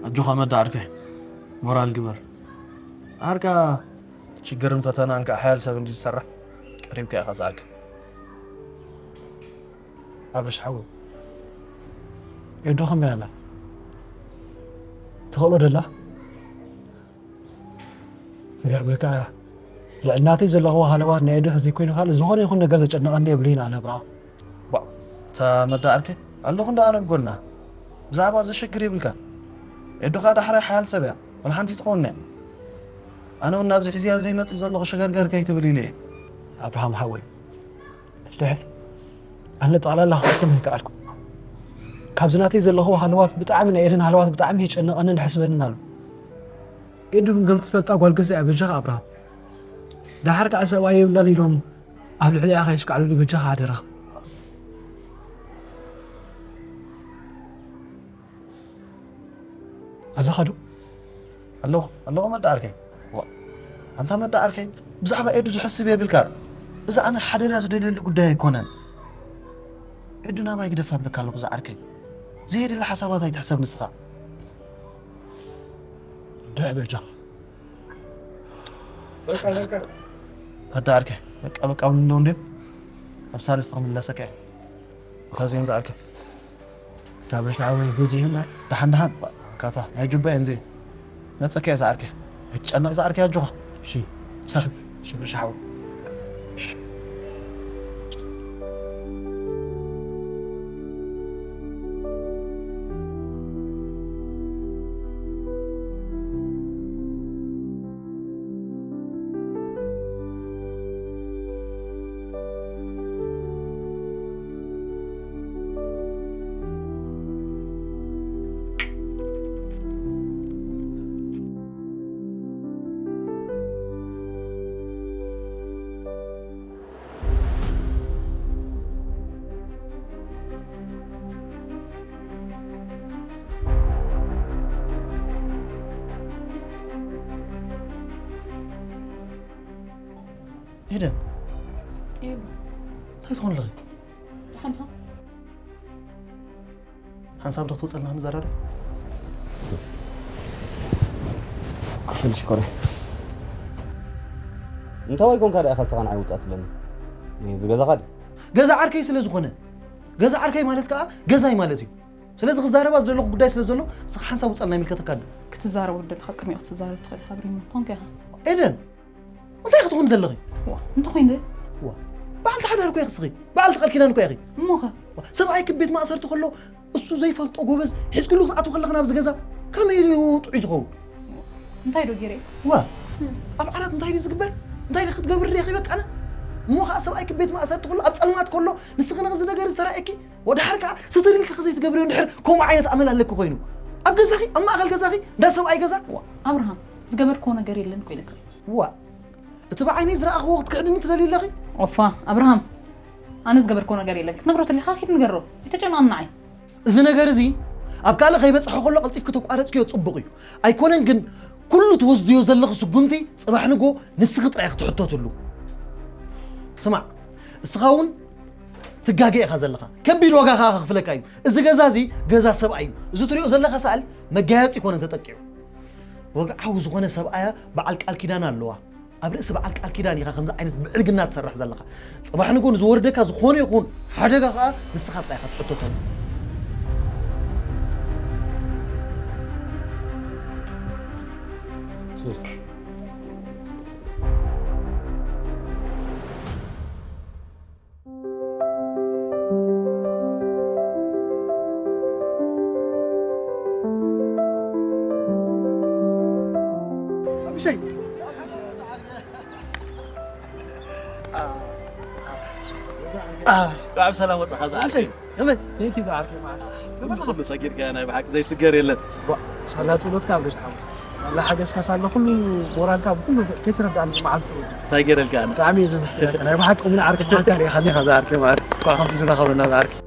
ኣጆኻ መዳ ዓርከይ፣ ሞራል ግበር። ዓርካ ሽግርን ፈተናን ከዓ ሓያል ሰብ እንዲ ዝሰርሕ ቀሪብካ ኢኻ ዝኣክል። ኣብርሽ ሓወይ፣ ኤዶ ከመይ ኣላ? ትኽእሎ ደላ? ይገርመካ፣ ልዕሊ ናተይ ዘለኽዎ ሃለዋት ናይ ኤዶ ተዘይኮይኑ ካልእ ዝኾነ ይኹን ነገር ዘጨንቐኒ የብለይን ኣነ ብርሃም። ባ፣ እታ መዳ ዓርከይ ኣለኹ እንዳ ኣነ ብጎና። ብዛዕባ እዚ ሽግር የብልካን። ኤዶ ኸኣ ዳሕራይ ሓያል ሰብ እያ። ወላ ሓንቲ ትኸውን እያ። ኣነ እውን ናብዚ ሒዝያ ዘይመጽእ ዘለኹ ሸገርገር ከይትብል ኢለ እየ። ኣብርሃም ሓወይ፣ ልዕሊ ኣነ ጠቕላላ ክቕስን ኣይከኣልኩ። ካብዚ ናተይ ዘለኽዎ ሃለዋት ብጣዕሚ ናይ ኤደን ሃለዋት ብጣዕሚ የጨንቐንን የሕስበንን ኣሎ። ኤዱ ግን ከም ትፈልጣ ጓል ገዛ እያ። በጃኻ ኣብርሃም፣ ደሓር ከዓ ሰብኣይ የብላን ኢሎም ኣብ ልዕሊኣ ከየሽካዕልሉ በጃኻ ሓደራኻ። ኣለኻ ዶ? ኣለኹ፣ ኣለኹ መዳ ዓርከይ። ዋ፣ ኣንታ መዳ ዓርከይ፣ ብዛዕባ ኤዱ ዝሕስብ የብልካ። እዚ ኣነ ሓደራ ዝደልየሉ ጉዳይ ኣይኮነን። ኤዱ ናባይ ግደፋ እብለካ ኣለኹ ዝዓርከይ። ዘየድሊ ሓሳባት ኣይትሕሰብ ንስኻ። ዳይ በጃኻ። መዳ ዓርከይ፣ በቃ፣ በቃ፣ እውን እንደው እንዴ፣ ኣብ ሳልስቲ ክምለሰካ እየ። ካዚን ዝዓርከይ። ካብ ሻዕወይ ብዙ ይህና። ደሓን፣ ደሓን፣ ካታ፣ ናይ ጁባ እየን ዘይ። መጸካ እየ ዝዓርከይ። ኣይትጨነቕ ዝዓርከይ፣ ኣጆኻ። እሺ። ሰር። እሺ፣ ብሻዕወይ። ኤደን፣ እዩ። እንታይ ትኾን ኣለኺ? ደሓን ዲኻ? ሓንሳብ ዶ ክትወፀልና ክንዘራረብ? ክፍል ሽኮረ። እንታዋይ ኮንካ ደኣ ኢኻ ስኻ ንዓይ ውፃእ ትብለኒ? እዚ ገዛኻ ድዩ? ገዛ ዓርከይ ስለ ዝኾነ። ገዛ ዓርከይ ማለት ከዓ ገዛይ ማለት እዩ። ስለዚ ክዛረባ ዝደለኹ ጉዳይ ስለ ዘሎ፣ ንስኻ ሓንሳብ ውፃልና ይምልከተካ ኣሎ። ክትዛረብ ወደልካ ቅድሚኡ ክትዛረብ ትኽእል ኢኻ፣ ብሪሞ። ኮንካ ኢኻ። ኤደን! እንታይ ክትኾን ዘለኺ? ዋ፣ እንተኾይኑ ዋ፣ በዓልቲ ሓዳር እኮ ኢኺ ንስኺ። በዓልቲ ቃል ኪዳን እኮ ኢኺ። እሞኸ? ዋ፣ ሰብኣይኪ ቤት ማእሰርቲ ከሎ እሱ ዘይፈልጦ ጎበዝ ሒዝክሉ ክትኣትዊ ከለኺ ናብዚ ገዛ ከመይ ኢሉ ጥዑይ ዝኸውን? እንታይ ዶ ገይረ? ዋ፣ ኣብ ዓራት እንታይ ድዩ ዝግበር? እንታይ ድዩ ክትገብር ኢኺ በቃ ኣነ? እሞ ኸዓ ሰብኣይኪ ቤት ማእሰርቲ ከሎ ኣብ ጸልማት ከሎ ንስኺ ነዚ ነገር ዝተራእየኪ ወድሓር ከኣ ስትር ኢልኪ ከዘይትገብርዮ እንድሕር ከምኡ ዓይነት ኣመል ኣለኪ ኮይኑ ኣብ ገዛኺ ኣብ ማእኸል ገዛኺ እንዳ ሰብኣይ ገዛ? ዋ፣ ኣብርሃም፣ ዝገበርክዎ ነገር የለን እኮ ኢለካ። ዋ፣ እቲ ብዓይነይ ዝረኣኽዎ ክትክሕድኒ ትደልዪ ኣለኺ? ኦፋ ኣብርሃም፣ ኣነ ዝገበርክዎ ነገር የለን። ክትነግሮ ተሊኻ ኪድ ንገሮ። ኣይተጨንቐኒ ንዓይ። እዚ ነገር እዚ ኣብ ካልእ ከይበጽሖ ከሎ ቀልጢፍኪ ተቋረጽክዮ ጽቡቕ እዩ። ኣይኮነን ግን ኩሉ ትወስድዮ ዘለኺ ስጉምቲ ጽባሕ ንጎ ንስኺ ጥራይ ክትሕተትሉ። ስማዕ፣ እስኻ እውን ትጋገ ኢኻ ዘለኻ። ከቢድ ዋጋ ከኣ ከኽፍለካ እዩ። እዚ ገዛ እዚ ገዛ ሰብኣይ እዩ። እዚ ትሪኦ ዘለኻ ሰኣል መጋየጺ ኣይኮነን ተጠቂዑ። ወግዓዊ ዝኾነ ሰብኣያ በዓል ቃል ኪዳን ኣለዋ። ኣብ ርእሲ በዓል ቃል ኪዳን ኢኻ ከምዚ ዓይነት ብዕልግና ትሰርሕ ዘለኻ። ጽባሕ ንጎ ንዝወርደካ ዝኾነ ይኹን ሓደጋ ከኣ ንስኻ ጥራይ ኢኻ ትሕተተሉ። ሱስ። ኣብ ሰላም ወጻኻ ዝዓርከይ። ከመይ? ቴንኪ ዝዓርከይ ማለት። ኩሉ ሰጊርካ ናይ ብሓቂ ዘይስገር የለን። ሳላ ጸሎትካ ኣብ ርዝሓ። ሳላ ሓገዝካ ሳላ ኩሉ ሞራልካ ብኩሉ ከይትረዳእኒ መዓልቲ። እንታይ ገይረልካ ኣነ? ብጣዕሚ እየ ዘመስግነካ። ናይ ብሓቂ እውን ዓርከይ ምዃንካ ርኢኻኒ ኢኻ ዝዓርከይ ማለት። እኳ ከምዚ ዝራኸበና ዝዓርከይ።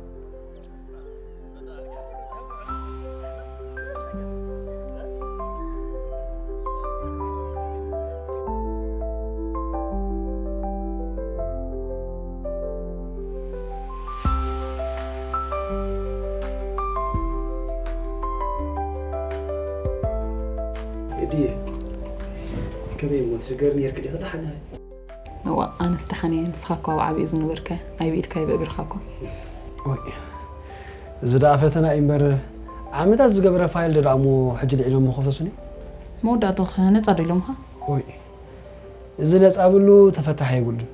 ድየ? ከመይ እሞ ትሽገር ነርክ ዲኺ ደሓን ኢኺ? እዋ፣ ኣነስ ደሓን እየ። ንስኻ እኮ ኣብ ዓቢኡ ዝነበርካ ኣይብኢልካዮ ብእግርኻ እኮ። ወይ፣ እዚ ደኣ ፈተና እዩ እምበር፣ ዓመታት ዝገበረ ፋይል ዶ ደኣ እሞ ሕጂ ልዒሎም ክኸሱኒ? መወዳእታኡ ኸ ነጻ ዶ ኢሎምኻ? ወይ፣ እዚ ነጻ ብሉ ተፈታሒ የብሉን።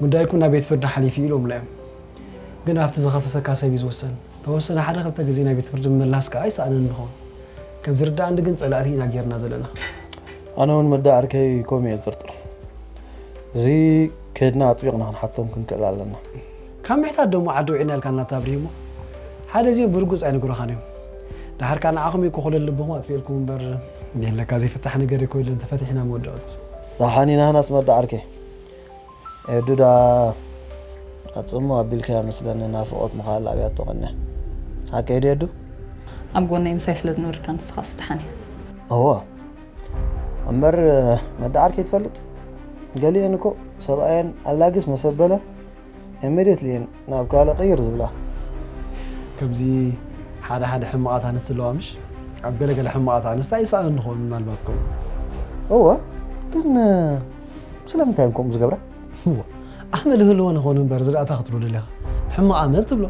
ጉዳይኩም ናብ ቤት ፍርዲ ሓሊፉ ኢሎምና እዮም። ግን ኣብቲ ዝኸሰሰካ ሰብ እዩ ዝውሰን። ተወሰነ ሓደ ክልተ ግዜ ናብ ቤት ፍርዲ ምምላስ ከኣ ኣይሰኣንን ንኸውን። ከም ዝርድኣኒ ግን ጸላእቲ ኢና ጌርና ዘለና። ኣነ እውን መዳ ዓርከይ ከምኡ እየ ዝጥርጥር። እዚ ከድና ኣጥቢቕና ክንሓቶም ክንክእል ኣለና። ካብ ምሕታት ደሞ ዓዲ ውዒልና ኢልካ እናታ ኣብርሂሞ። ሓደ እዚኦም ብርጉጽ ኣይነግሩኻን እዮም። ደሓር ከኣ ንዓኹም እዩ ክኹልል ልብኹም ኣጥፊእልኩም እምበር፣ የለካ ዘይፍታሕ ነገር እኮ የለን፣ ተፈቲሕና መወዳእቱ። ደሓን ኢና ንሕናስ መዳ ዓርከይ። ኤዱ ደኣ ኣጽሞ ኣቢልካያ መስለኒ፣ ናፍቖት ምኻል ኣብያቶ ቀንያ። ሓቀይ ድዩ ኤዱ? ኣብ ጎነይ ምሳይ ስለ ዝነበርካ ንስኻስ ደሓን እየ። እወ። እምበር መዳ ዓርከይ ትፈልጥ? ገሊአን እኮ ሰብኣየን ኣላግስ መሰበለ ኢሚድየትሊ እየን ናብ ካልእ ቅይር ዝብላ። ከምዚ ሓደ ሓደ ሕማቓት ኣንስቲ ኣለዋ ምሽ? ኣብ ገለ ገለ ሕማቓት ኣንስቲ ኣይሰኣንን ንኸውን ምናልባት ከምኡ። እወ፣ ግን ስለምንታይ እየን ከምኡ ዝገብራ? እወ፣ ኣመል ይህልወን ይኸውን እምበር ዝረኣታ ክትብሎ ደሊኻ ሕማቕ ኣመል ትብሎ።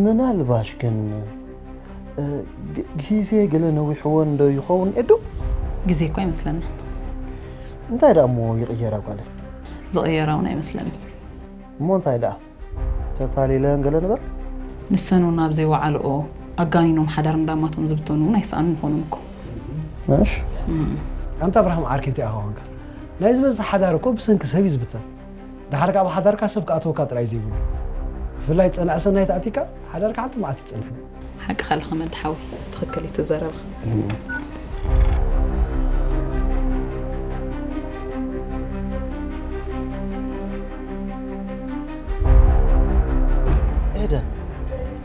ምናልባሽ ግን እ፣ ግ-፣ ግዜ ገለ ነዊሕወን ዶ ይኸውን ኤዱ? ግዜ እኮ ኣይመስለንን። እንታይ ደኣ እሞ ይቕየራ ጓለይ? ዝቕየራ እውን ኣይመስለንን። እሞ እንታይ ደኣ? ተታሊለን ገለ ንበል? ንሰን እውን ኣብ ዘይወዓልኦ ኣጋኒኖም ሓዳር እንዳማቶም ዝብተኑ እውን ኣይሰኣኑን ይኾኑን እኮ። እሺ። እም። ኣንታ ኣብርሃም ዓርከይ እንታይ ኣኻ ኮንካ? ናይ ዝበዝሕ ሓዳር እኮ ብሰንኪ ሰብ እዩ ዝብተን። ደሓር ከኣ ኣብ ሓዳርካ ሰብ ክኣትወካ ጥራይ ዘይብሉ። ብፍላይ ጸናዕ ሰናይ ተኣቲካ ሓዳርካ ሓንቲ መዓልቲ ይጸንሕ። ሓቅኻ ኣለኻ መዲ ሓወይ፣ ትኽክል እዩ እቲ ዘረባ። ኤደን፣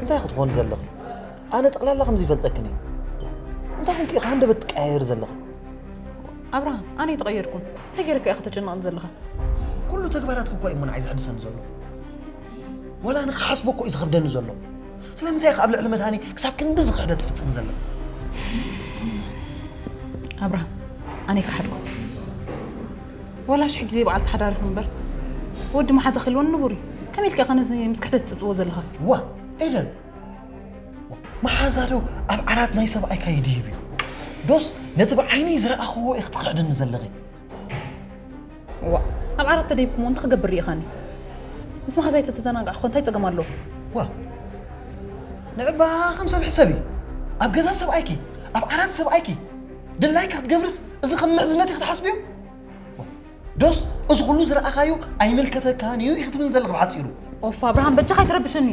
እንታይ ክትኾኒ ዘለኺ? ኣነ ጠቕላላ ከም ዘይፈልጠክን እየ። እንታይ ኮንኪ ኢኻ ሃንደበት ትቀያየሪ ዘለኺ? ኣብርሃም፣ ኣነ ኣይተቐየርኩን። እንታይ ገይረካ ኢኻ ተጨንቐኒ ዘለኻ? ኩሉ ተግባራትኪ እኮ እዩ እሞ ንዓይ ዘሕድሰኒ ዘሎ። ወላ ኣነ ክሓስቦ እኮ እዩ ዝኸብደኒ ዘሎ። ስለምንታይ ኢኻ ኣብ ልዕሊ መድሃኒ ክሳብ ክንድዚ ክሕደት ትፍጽሚ ዘለኺ? ኣብርሃም፣ ኣነ ኣይከሓድኩን። ወላ ሽሕ ግዜ በዓልቲ ሓዳር ኢኹም እምበር፣ ወዲ መሓዛ ክህልወኒ ንቡር እዩ። ከመይ ኢልካ ኢኻ ነዚ ምስ ክሕደት ትጽብጽቦ ዘለኻ? ዋ፣ ኤደን፣ መሓዛ ዶ ኣብ ዓራት ናይ ሰብኣይካ ይድይብ እዩ? ዶስ ነቲ ብዓይነይ ዝረኣኽዎ ኢኺ ትኽሕድኒ ዘለኺ? እዋ፣ ኣብ ዓራት ተደይብኩሞ እንታይ ክገብር ርኢኻኒ? ምስ መሓዛይ ተተዘናጋዕኩ እንታይ ጸገም ኣለዎ? ዋ፣ ንዕባ ከም ሰብ ሕሰቢ። ኣብ ገዛ ሰብኣይኪ፣ ኣብ ዓራት ሰብኣይኪ ድላይኪ ክትገብርስ እዚ ከም ምሕዝነት ኢኺ ትሓስብዮ? ዶስ እዚ ኩሉ ዝረኣኻዮ ኣይምልከተካን እዩ ኢኺ ትብልኒ ዘለኺ ብሓጺሩ? ኦፍ ኣብርሃም፣ በጃኻ ኣይትረብሸኒ።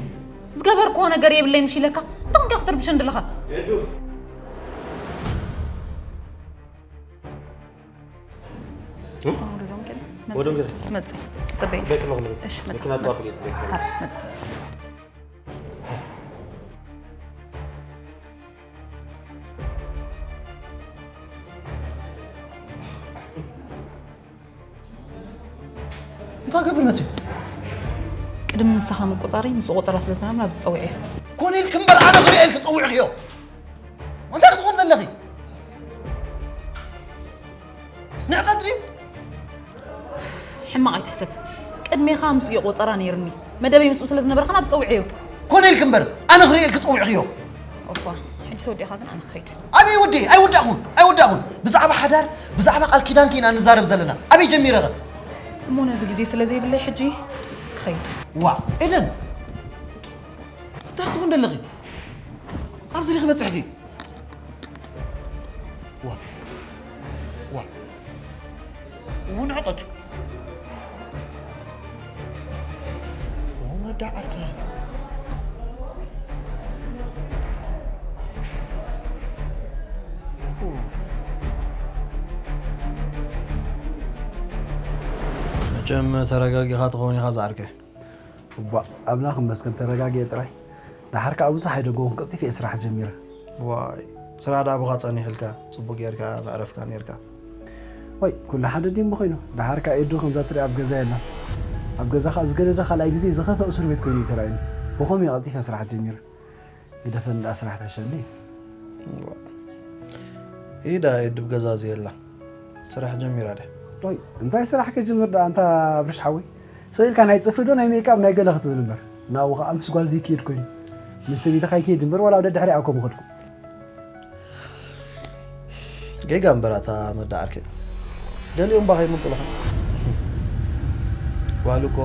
ዝገበርክዎ ነገር የብለይን ምሽ ኢለካ፣ እንታይ ኮንካ ክትርብሸኒ ዘለኻ? ኤዱ። ወዶም ገለ? ወዶም ገለ? መጽእ። ጽበይ። ጽበይ ከለኹ ምንም። እሺ፣ መጽእ። መኪና መጽእ። ጠዋት እየ ጽበይ። ሃ፣ መጽእ። እንታይ ገብር መጽእ? ቅድሚ ንስኻ ምቁጻረይ ምስ ቆጸራ ስለ ዝነበረ ኣብዚ ጸዊዐ። ኮነ ኢልኪ እምበር ኣነ ክሪኦ ኢልኪ ጸዊዕክዮ። እንታይ ክትኾን ዘለኺ? ንዕቀት ድዩ? ሕማቕ ኣይትሕሰብ። ቅድሜኻ ምስኡ ቆጸራ ነይርኒ። መደበይ ምስኡ ስለ ዝነበረ ከኣ ኣብዚ ጸዊዐዮ። ኮነ ኢልኪ እምበር ኣነ ክሪኦ ኢልኪ ጸዊዕክዮ። ኦፋ፣ ሕጂ ተወዲእኻ ግን ኣነ ክኸይድ። ኣበይ ወዲ? ኣይወዳእኹን፣ ኣይወዳእኹን። ብዛዕባ ሓዳር፣ ብዛዕባ ቃል ኪዳንኪ ኢና ንዛረብ ዘለና። ኣበይ ጀሚረኸ? እሞ ነዚ ግዜ ስለ ዘይብለይ ሕጂ ክኸይድ። ዋ፣ ኤደን! እንታይ ክትኾን ደለኺ? ኣብዚ ዲኺ በጺሕኪ? ዋ። ዋ። እውን ዕቐት። ኦ፣ መዳ ዓርከይ። ኦ። መቸም ተረጋጊኻ ትኸውን ኢኻ ዝዓርከይ። እባ፣ ኣምላኽ ይመስገን፣ ተረጋጊኤ ጥራይ። ደሓር ከኣ ብዙሕ ኣይደገኹን፣ ቀልጢፈ እየ ስራሕ ጀሚረ። ዋይ፣ ስራሕ ደኣ ብኻ ጸኒሕልካ፣ ጽቡቕ ጌርካ ምዕረፍካ ኔርካ። ወይ፣ ኩሉ ሓደ ድዩ እሞ ኮይኑ? ደሓር ከኣ ኤዱ ከምዛ ትሪኣ ኣብ ገዛ የላን። ኣብ ገዛ ከኣ ዝገደደ ካልኣይ ግዜ ዝኸፍአ እስር ቤት ኮይኑ እዩ ተራእዩኒ። ብኸምኡ እየ ቀልጢፈ ስራሕ ጀሚረ። ግደፈኒ ደኣ ስራሕ ተሸሊ። እዋ። ኢዳ የድብ ገዛ ዝየላ ስራሕ ጀሚራ ድያ? ኦይ፣ እንታይ ስራሕ ከጅምር ደኣ ኣንታ ኣብርሽ ሓወይ? ስቕ ኢልካ ናይ ጽፍሪ ዶ ናይ ሜክኣፕ ናይ ገለ ክትብል እምበር፣ ናብኡ ከኣ ምስ ጓል ዘይክየድ ኮይኑ። ምስ ሰበይትኻ ይከይድ እምበር ዋላ ኣብ ደድሕሪኣ እኮ ምኸድኩ። ጌጋ እምበር ኣታ መዳ ዓርከይ፣ ገሊኦም ባ ከይምልጡልኻ። ጓል እኮ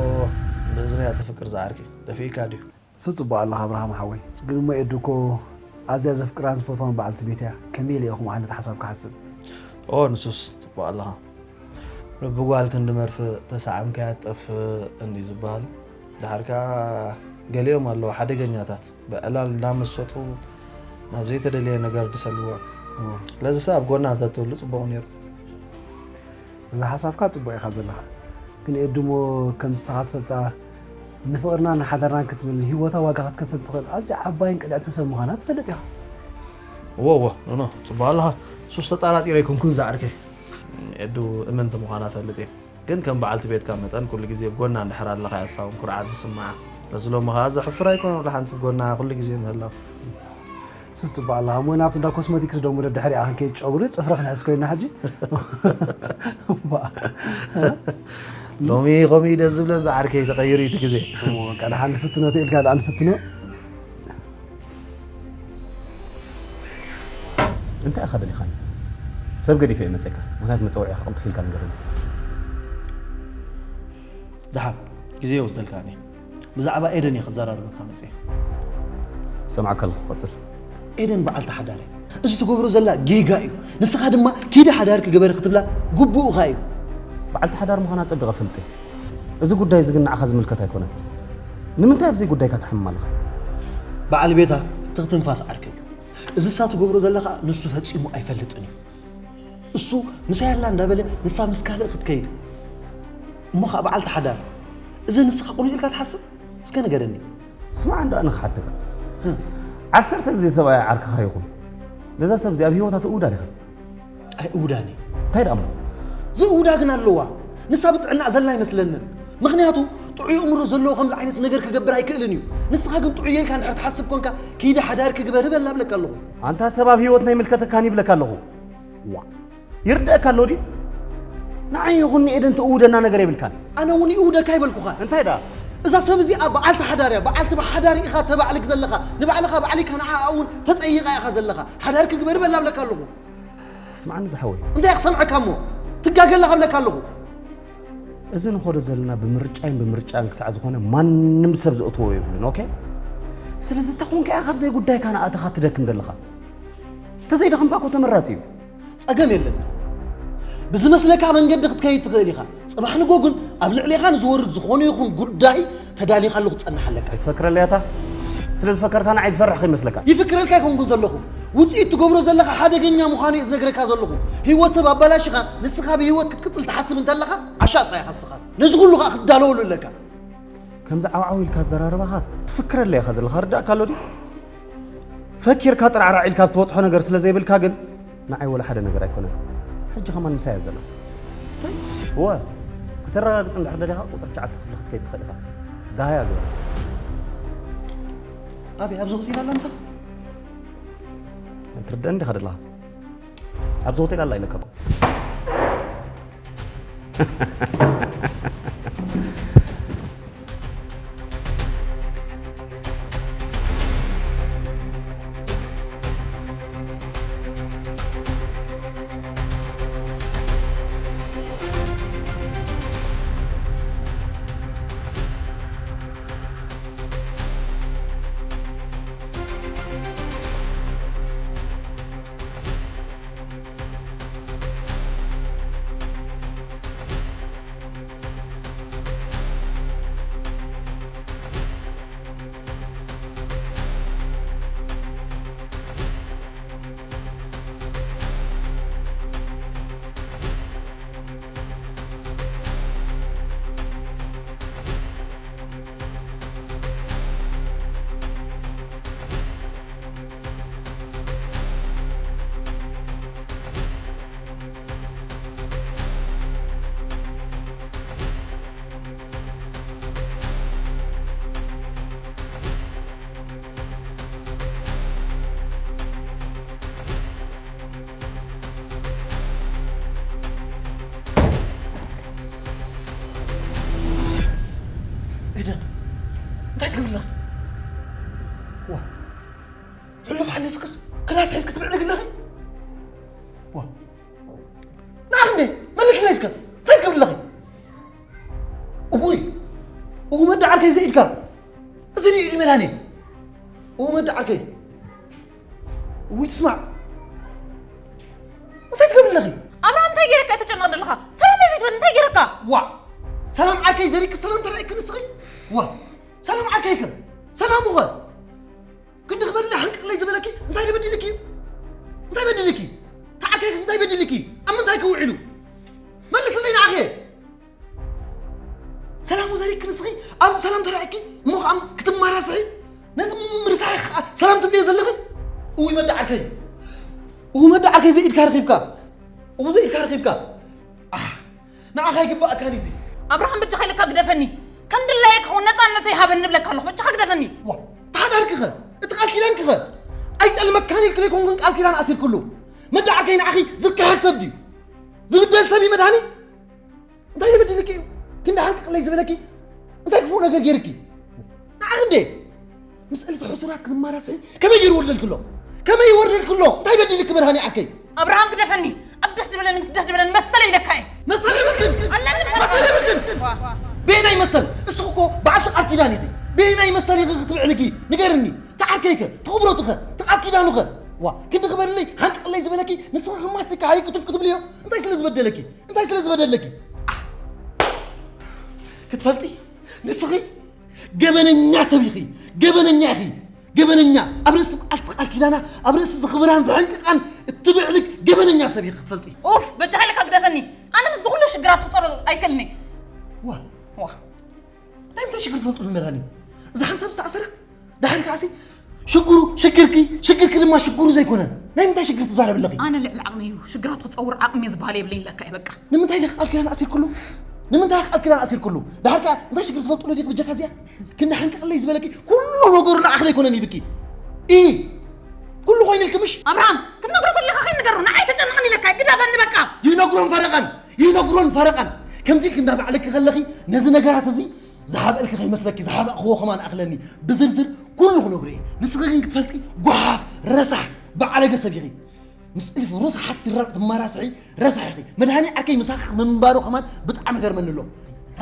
ብእዝኒ እያ ተፍቅር ዝዓርከይ፣ ደፊእካ ድዩ? እሱ ጽቡቕ ኣለኻ ኣብርሃም ሓወይ፣ ግን እሞ ኤዱ እኮ ኣዝያ ዘፍቅራን ዝፈትዋን በዓልቲ ቤት እያ። ከመይ ኢለ እየ ከምኡ ዓይነት ሓሳብ ክሓስብ? ኦ ንሱስ ጽቡቕ ኣለኻ። ልቢ ጓል ክንዲ መርፍእ ተሳዓምካያ ትጠፍእ እንድዩ ዝበሃል። ደሓር ከኣ ገሊኦም ኣለዉ ሓደገኛታት፣ ብዕላል እንዳመሰጡ ናብ ዘይተደልየ ነገር ድሰልዎ። ስለዚ ሰብ ኣብ ጎና እንተትህሉ ጽቡቕ ነይሩ። እዚ ሓሳብካ ጽቡቕ ኢኻ ዘለኻ፣ ግን ኤዱ እሞ ከምቲ ንስኻ ትፈልጣ ንፍቕርናን ንሓዳርናን ክትብል ንህይወታ ዋጋ ክትከፍል ትኽእል ኣዝያ ዓባይን ቅንዕትን ሰብ ምዃና ትፈልጥ ኢኻ። እወ እወ ኖኖ ጽቡቕ ኣለኻ። ሱስ ተጣራጢረ ኣይኮንኩን ዝዓርከይ። ኤዱ እምንቲ ምዃና እፈልጥ እየ። ግን ከም በዓልቲ ቤትካ መጠን ኩሉ ግዜ ብጎና እንድሕር ኣለኻ እያ እሳ እውን ኩርዓት ዝስምዓ። ነዚ ሎሚ ኸኣ ዘሕፍር ኣይኮነን ወላ ሓንቲ ብጎና ኩሉ ግዜ ምህላው። ሱስ ጽቡቕ ኣለኻ እሞ ናብቲ እንዳ ኮስሞቲክስ ዶ እሞ ደድሕሪኣ ክንከይድ ጨጉሪ ጽፍሪ ክንሕዝ ኮይና ሕጂ። ሎሚ ከምኡ እዩ ደስ ዝብለን ዝዓርከይ ተቐይሩ እዩ እቲ ግዜ። እሞ በቃ ደሓን ንፍትኖ ተኢልካ ደኣ ንፍትኖ። እንታይ ኢኻ ደሊኻኒ? ሰብ ገዲፈ እየ መጸካ። ምኽንያት መጸውዒኻ ቅልጥፍ ኢልካ ንገረኒ። ደሓን ግዜ ይወስደልካ እኔ ብዛዕባ ኤደን እየ ክዘራርበካ መጽየ። ሰምዓካ ኣለኹ ቀጽል። ኤደን በዓልቲ ሓዳር እያ። እዚ ትገብሮ ዘላ ጌጋ እዩ። ንስኻ ድማ ኪዲ ሓዳርኪ ግበሪ ክትብላ ግቡእኻ እዩ። በዓልቲ ሓዳር ምዃና ጸቢቐ እፈልጥ እየ። እዚ ጉዳይ እዚ ግን ንዓኻ ዝምልከት ኣይኮነን። ንምንታይ ኣብ ዘይጉዳይካ ትሓምም ኣለኻ? በዓል ቤታ ትኽትንፋስ ዓርከይ እዩ። እዚ እሳ ትገብሮ ዘላ ኸኣ ንሱ ፈጺሙ ኣይፈልጥን እዩ። እሱ ምሳይ ኣላ እንዳበለ ንሳ ምስ ካልእ ክትከይድ እሞ ኸኣ በዓልቲ ሓዳር። እዚ ንስኻ ቅኑዕ ኢልካ ትሓስብ? እስከ ንገረኒ። ስማዕ እንዳ ኣነ ክሓተካ። ዓሰርተ ግዜ ሰብኣያ ዓርክኻ ይኹን ነዛ ሰብ እዚኣ ኣብ ህይወታ ትእውዳ ዲኻ? ኣይእውዳን እየ። እንታይ ደኣ እሞ? ዝእውዳ ግን ኣለዋ። ንሳ ብጥዕናኣ ዘላ ኣይመስለንን። ምኽንያቱ ጥዑይ ኣእምሮ ዘለዎ ከምዚ ዓይነት ነገር ክገብር ኣይክእልን እዩ። ንስኻ ግን ጥዑይ እየ ኢልካ እንድሕር ትሓስብ ኮንካ ኪዲ ሓዳርኪ ግበሪ በላ እብለካ ኣለኹ። ኣንታ ሰብ ኣብ ህይወትና ኣይምልከተካን ይብለካ ኣለኹ። ዋእ! ይርደኣካ ኣሎ ድዩ? ንዓይ ይኹን ንኤደን ትእውደና ነገር የብልካን። ኣነ እውን ይእውደካ ኣይበልኩኻን። እንታይ ደኣ? እዛ ሰብ እዚኣ በዓልቲ ሓዳር እያ። በዓልቲ ሓዳር ኢኻ ተባዕልክ ዘለኻ። ንባዕልኻ ባዕሊካ ንዓኣ እውን ተጸይቓ ኢኻ ዘለኻ። ሓዳርኪ ግበሪ በላ እብለካ ኣለኹ። ስምዓኒ ዝሓወይ። እንታይ ክሰምዐካ እሞ ትጋገ ኣለኻ እብለካ ኣለኹ። እዚ ንኸዶ ዘለና ብምርጫይን ብምርጫን ክሳዕ ዝኾነ ማንም ሰብ ዘእትዎ የብሉን። ኦኬ? ስለዚ ተኾንካ ኢኻ ካብ ዘይጉዳይካ ንኣተኻ ትደክም ዘለኻ። ተዘይደኸምካ እኮ ተመራጺ እዩ። ጸገም የለን። ብዝመስለካ መንገዲ ክትከይድ ትኽእል ኢኻ። ጽባሕ ንጎ ግን ኣብ ልዕሌኻ ንዝወርድ ዝኾነ ይኹን ጉዳይ ተዳሊኻሉ ክጸንሓለካ። ኣይትፈክረለይ ኣታ። ስለ ዝፈከርካ ንዓይ ዝፈርሕ ከይመስለካ። ይፍክረልካ ኣይኮንኩን ዘለኹ። ውጽኢት ትገብሮ ዘለኻ ሓደገኛ ምዃኑ እየ ዝነግረካ ዘለኹ። ህይወት ሰብ ኣባላሽኻ ንስኻ ብህይወት ክትቅጽል ትሓስብ እንተለኻ ዓሻ ጥራይ ኢኻ ንስኻ። ነዚ ኩሉ ኸኣ ክትዳለወሉ ኣለካ። ከምዚ ዓውዓው ኢልካ ኣዘራርባኻ ትፍክረለይ ኢኻ ዘለኻ ርዳእካ ኣሎ ድዩ? ፈኪርካ ጥራዕራዕ ኢልካ ኣብ ትበጽሖ ነገር ስለ ዘይብልካ ግን ንዓይ ወላ ሓደ ነገር ኣይኮነን። ሕጂ ከማን ምሳይ እያ ዘላ። እንታይ? እወ፣ ከተረጋግጽ እንድሕር ደሊኻ ቁጽሪ ትሽዓተ ክፍሊ ክትከይድ ትኽእል ኢኻ። ደሃያ ግበር። ኣበይ ኣብዚ ሆቴል ኣላ ምሳኻ? ኣይትርድእን ዲኻ ደለኻ? ኣብዚ ሆቴል ኣላ ኢለካ እኮ። ኣለኺ? ዋ። ንዓኺ እንዴ? መልስለይ እስከ። እንታይ ትገብሪ ኣለኺ? እውይ። እው መዳ ዓርከይ ዘኢድካ። እዚ ንኢድ መድሃኒ። እው መዳ ዓርከይ። እውይ ትስማዕ። እንታይ ትገብሪ ኣለኺ? ኣብርሃም እንታይ ገይረካ እተጨነቕ ዘለኻ? ሰላም ዘይትበል እንታይ ገይረካ? ዋ። ሰላም ዓርከይ ዘሪክ ሰላም ተራእይክ ንስኺ? ዋ። ሰላም ዓርከይከ? ሰላም እኸ? ክንዲ ክበድለ ሓንቅቕለይ ዝበለኪ እንታይ ደበዲልኪ እዩ? እንታይ በዲልኪ? ተዓርከይክስ እንታይ በዲልኪ? ኣብ ምንታይ ክውዒሉ? መልስለይ ንዓኸ። ሰላም ወዘሪክ ንስኺ ኣብዚ ሰላም ተራእኪ እሞ ከዓ ክትማራስሒ ነዚ ምርሳሕ ከዓ ሰላም ትብልዮ ዘለኺ? እውይ መዳ ዓርከይ። እው መዳ ዓርከይ ዘኢድካ ረኺብካ። እው ዘኢድካ ረኺብካ። ኣህ፣ ንዓኻ ይግባኣካን እዚ። ኣብርሃም በጃኻ ኢለካ ግደፈኒ። ከም ድላየ ክኸውን ነፃነተይ ሃበኒ እብለካ ኣለኹ። በጃኻ ግደፈኒ። ዋ፣ እቲ ሓዳርኪኸ? እቲ ቃል ኪዳንኪኸ? ኣይጠልመካን ኢልኪ ዘይኮንኩን ቃል ኪዳን ኣሲርክሉ። መዳ ዓርከይ ንዓኺ ዝከሃል ሰብ ድዩ? ዝብደል ሰብ እዩ መድሃኒ? እንታይ ዝበድልኪ እዩ? ክንዲ ሓንቅቕለይ ዝበለኪ እንታይ ክፉእ ነገር ገይርኪ? ንዓኺ እንዴ? ምስ እልፊ ሕሱራት ክትማራስሒ ከመይ ገይሩ ወርደልክሎ? ከመይ ይወርደልክሎ? እንታይ በዲልኪ መድሃኒ ዓርከይ? ኣብርሃም ግደፈኒ። ኣብ ደስ ዝበለኒ ምስ ደስ ዝበለኒ መሰለ ኢለካ እየ። መሰል የብልክን። ኣለኒ መሰል። መሰል የብልክን። ዋ። በየናይ መሰል? እስኺ እኮ በዓልቲ ቃል ኪዳን ኢኺ። በየናይ መሰል ኢኺ ክትብዕልኪ? ንገርኒ። እቲ ዓርከይከ? እቲ ክብረቱኸ? እቲ ቃል ኪዳኑኸ? ዋ፣ ክንዲ ክበርለይ፣ ሃንቅቕለይ ዝበለኪ ንስኺ ከማስቲካ ሃይ ክትፍ ክትብልዮ? እንታይ ስለ ዝበደለኪ? እንታይ ስለ ዝበደለኪ? ኣህ! ክትፈልጢ ንስኺ ገበነኛ ሰብ ኢኺ። ገበነኛ ኢኺ። ገበነኛ። ኣብ ርእሲ በዓልቲ ቃል ኪዳና፣ ኣብ ርእሲ ዘኽብራን ዘሕንቅቓን እትብዕልግ ገበነኛ ሰብ ኢኺ ክትፈልጢ። ኡፍ፣ በጃኻ ኢልካ ግደፈኒ። ኣነ ምስዚ ኩሉ ሽግራት ክጸሮ ኣይክእልን እየ። ዋ። ዋ። ናይ ምንታይ ሽግር ትፈልጥሉ መድሃኒ? እዚ ሓንሳብ ዝተኣሰረ? ድሓር ከዓሲ ሽግሩ ሽግርኪ፣ ሽግርኪ ድማ ሽግሩ ዘይኮነን። ናይ ምንታይ ሽግር ትዛረብ ኣለኺ? ኣነ ልዕሊ ዓቕመይ እዩ። ሽግራት ክጸውር ዓቕሚ ዝበሃል የብለይን ኢለካ እየ በቃ። ንምንታይ ዲኺ ቃል ኪዳን ኣሲርክሉ? ንምንታይ ቃል ኪዳን ኣሲርክሉ? ድሓር ከኣ እንታይ ሽግር ትፈልጥሉ ዲኺ ብጀካ እዚኣ? ክንዲ ሓንቅቕለይ ዝበለኪ ኩሉ ነገሩ ንዓኺ ዘይኮነን ይብኪ። ኢ፣ ኩሉ ኮይኑልኪ ምሽ? ኣብርሃም፣ ክትነግሮ ተለኻ ከይንገሮ፣ ንዓይ ተጨንቐኒ ኢለካ፣ ግደፈኒ በቃ። ይነግሮን ፈረቓን፣ ይነግሮን ፈረቓን። ከምዚ ኢልኪ እንዳበዓለኪ ከለኺ ነዚ ነገራት እዚ ዝሃበልኪ ከይመስለኪ፣ ዝሃበእክዎ ከማን ኣኽለኒ። ብዝርዝር ኩሉ ክነግሮ እየ። ንስኺ ግን ክትፈልጢ ጓሓፍ፣ ረሳሕ፣ በዓለገ ሰብ ኢኺ። ምስ እልፊ ሩስሓት ትራ-፣ ትማራስሒ ረሳሕ ኢኺ። መድሃኒ ዓርከይ ምሳኺ ምንባሩ ከማን ብጣዕሚ ገርመኒ ኣሎ።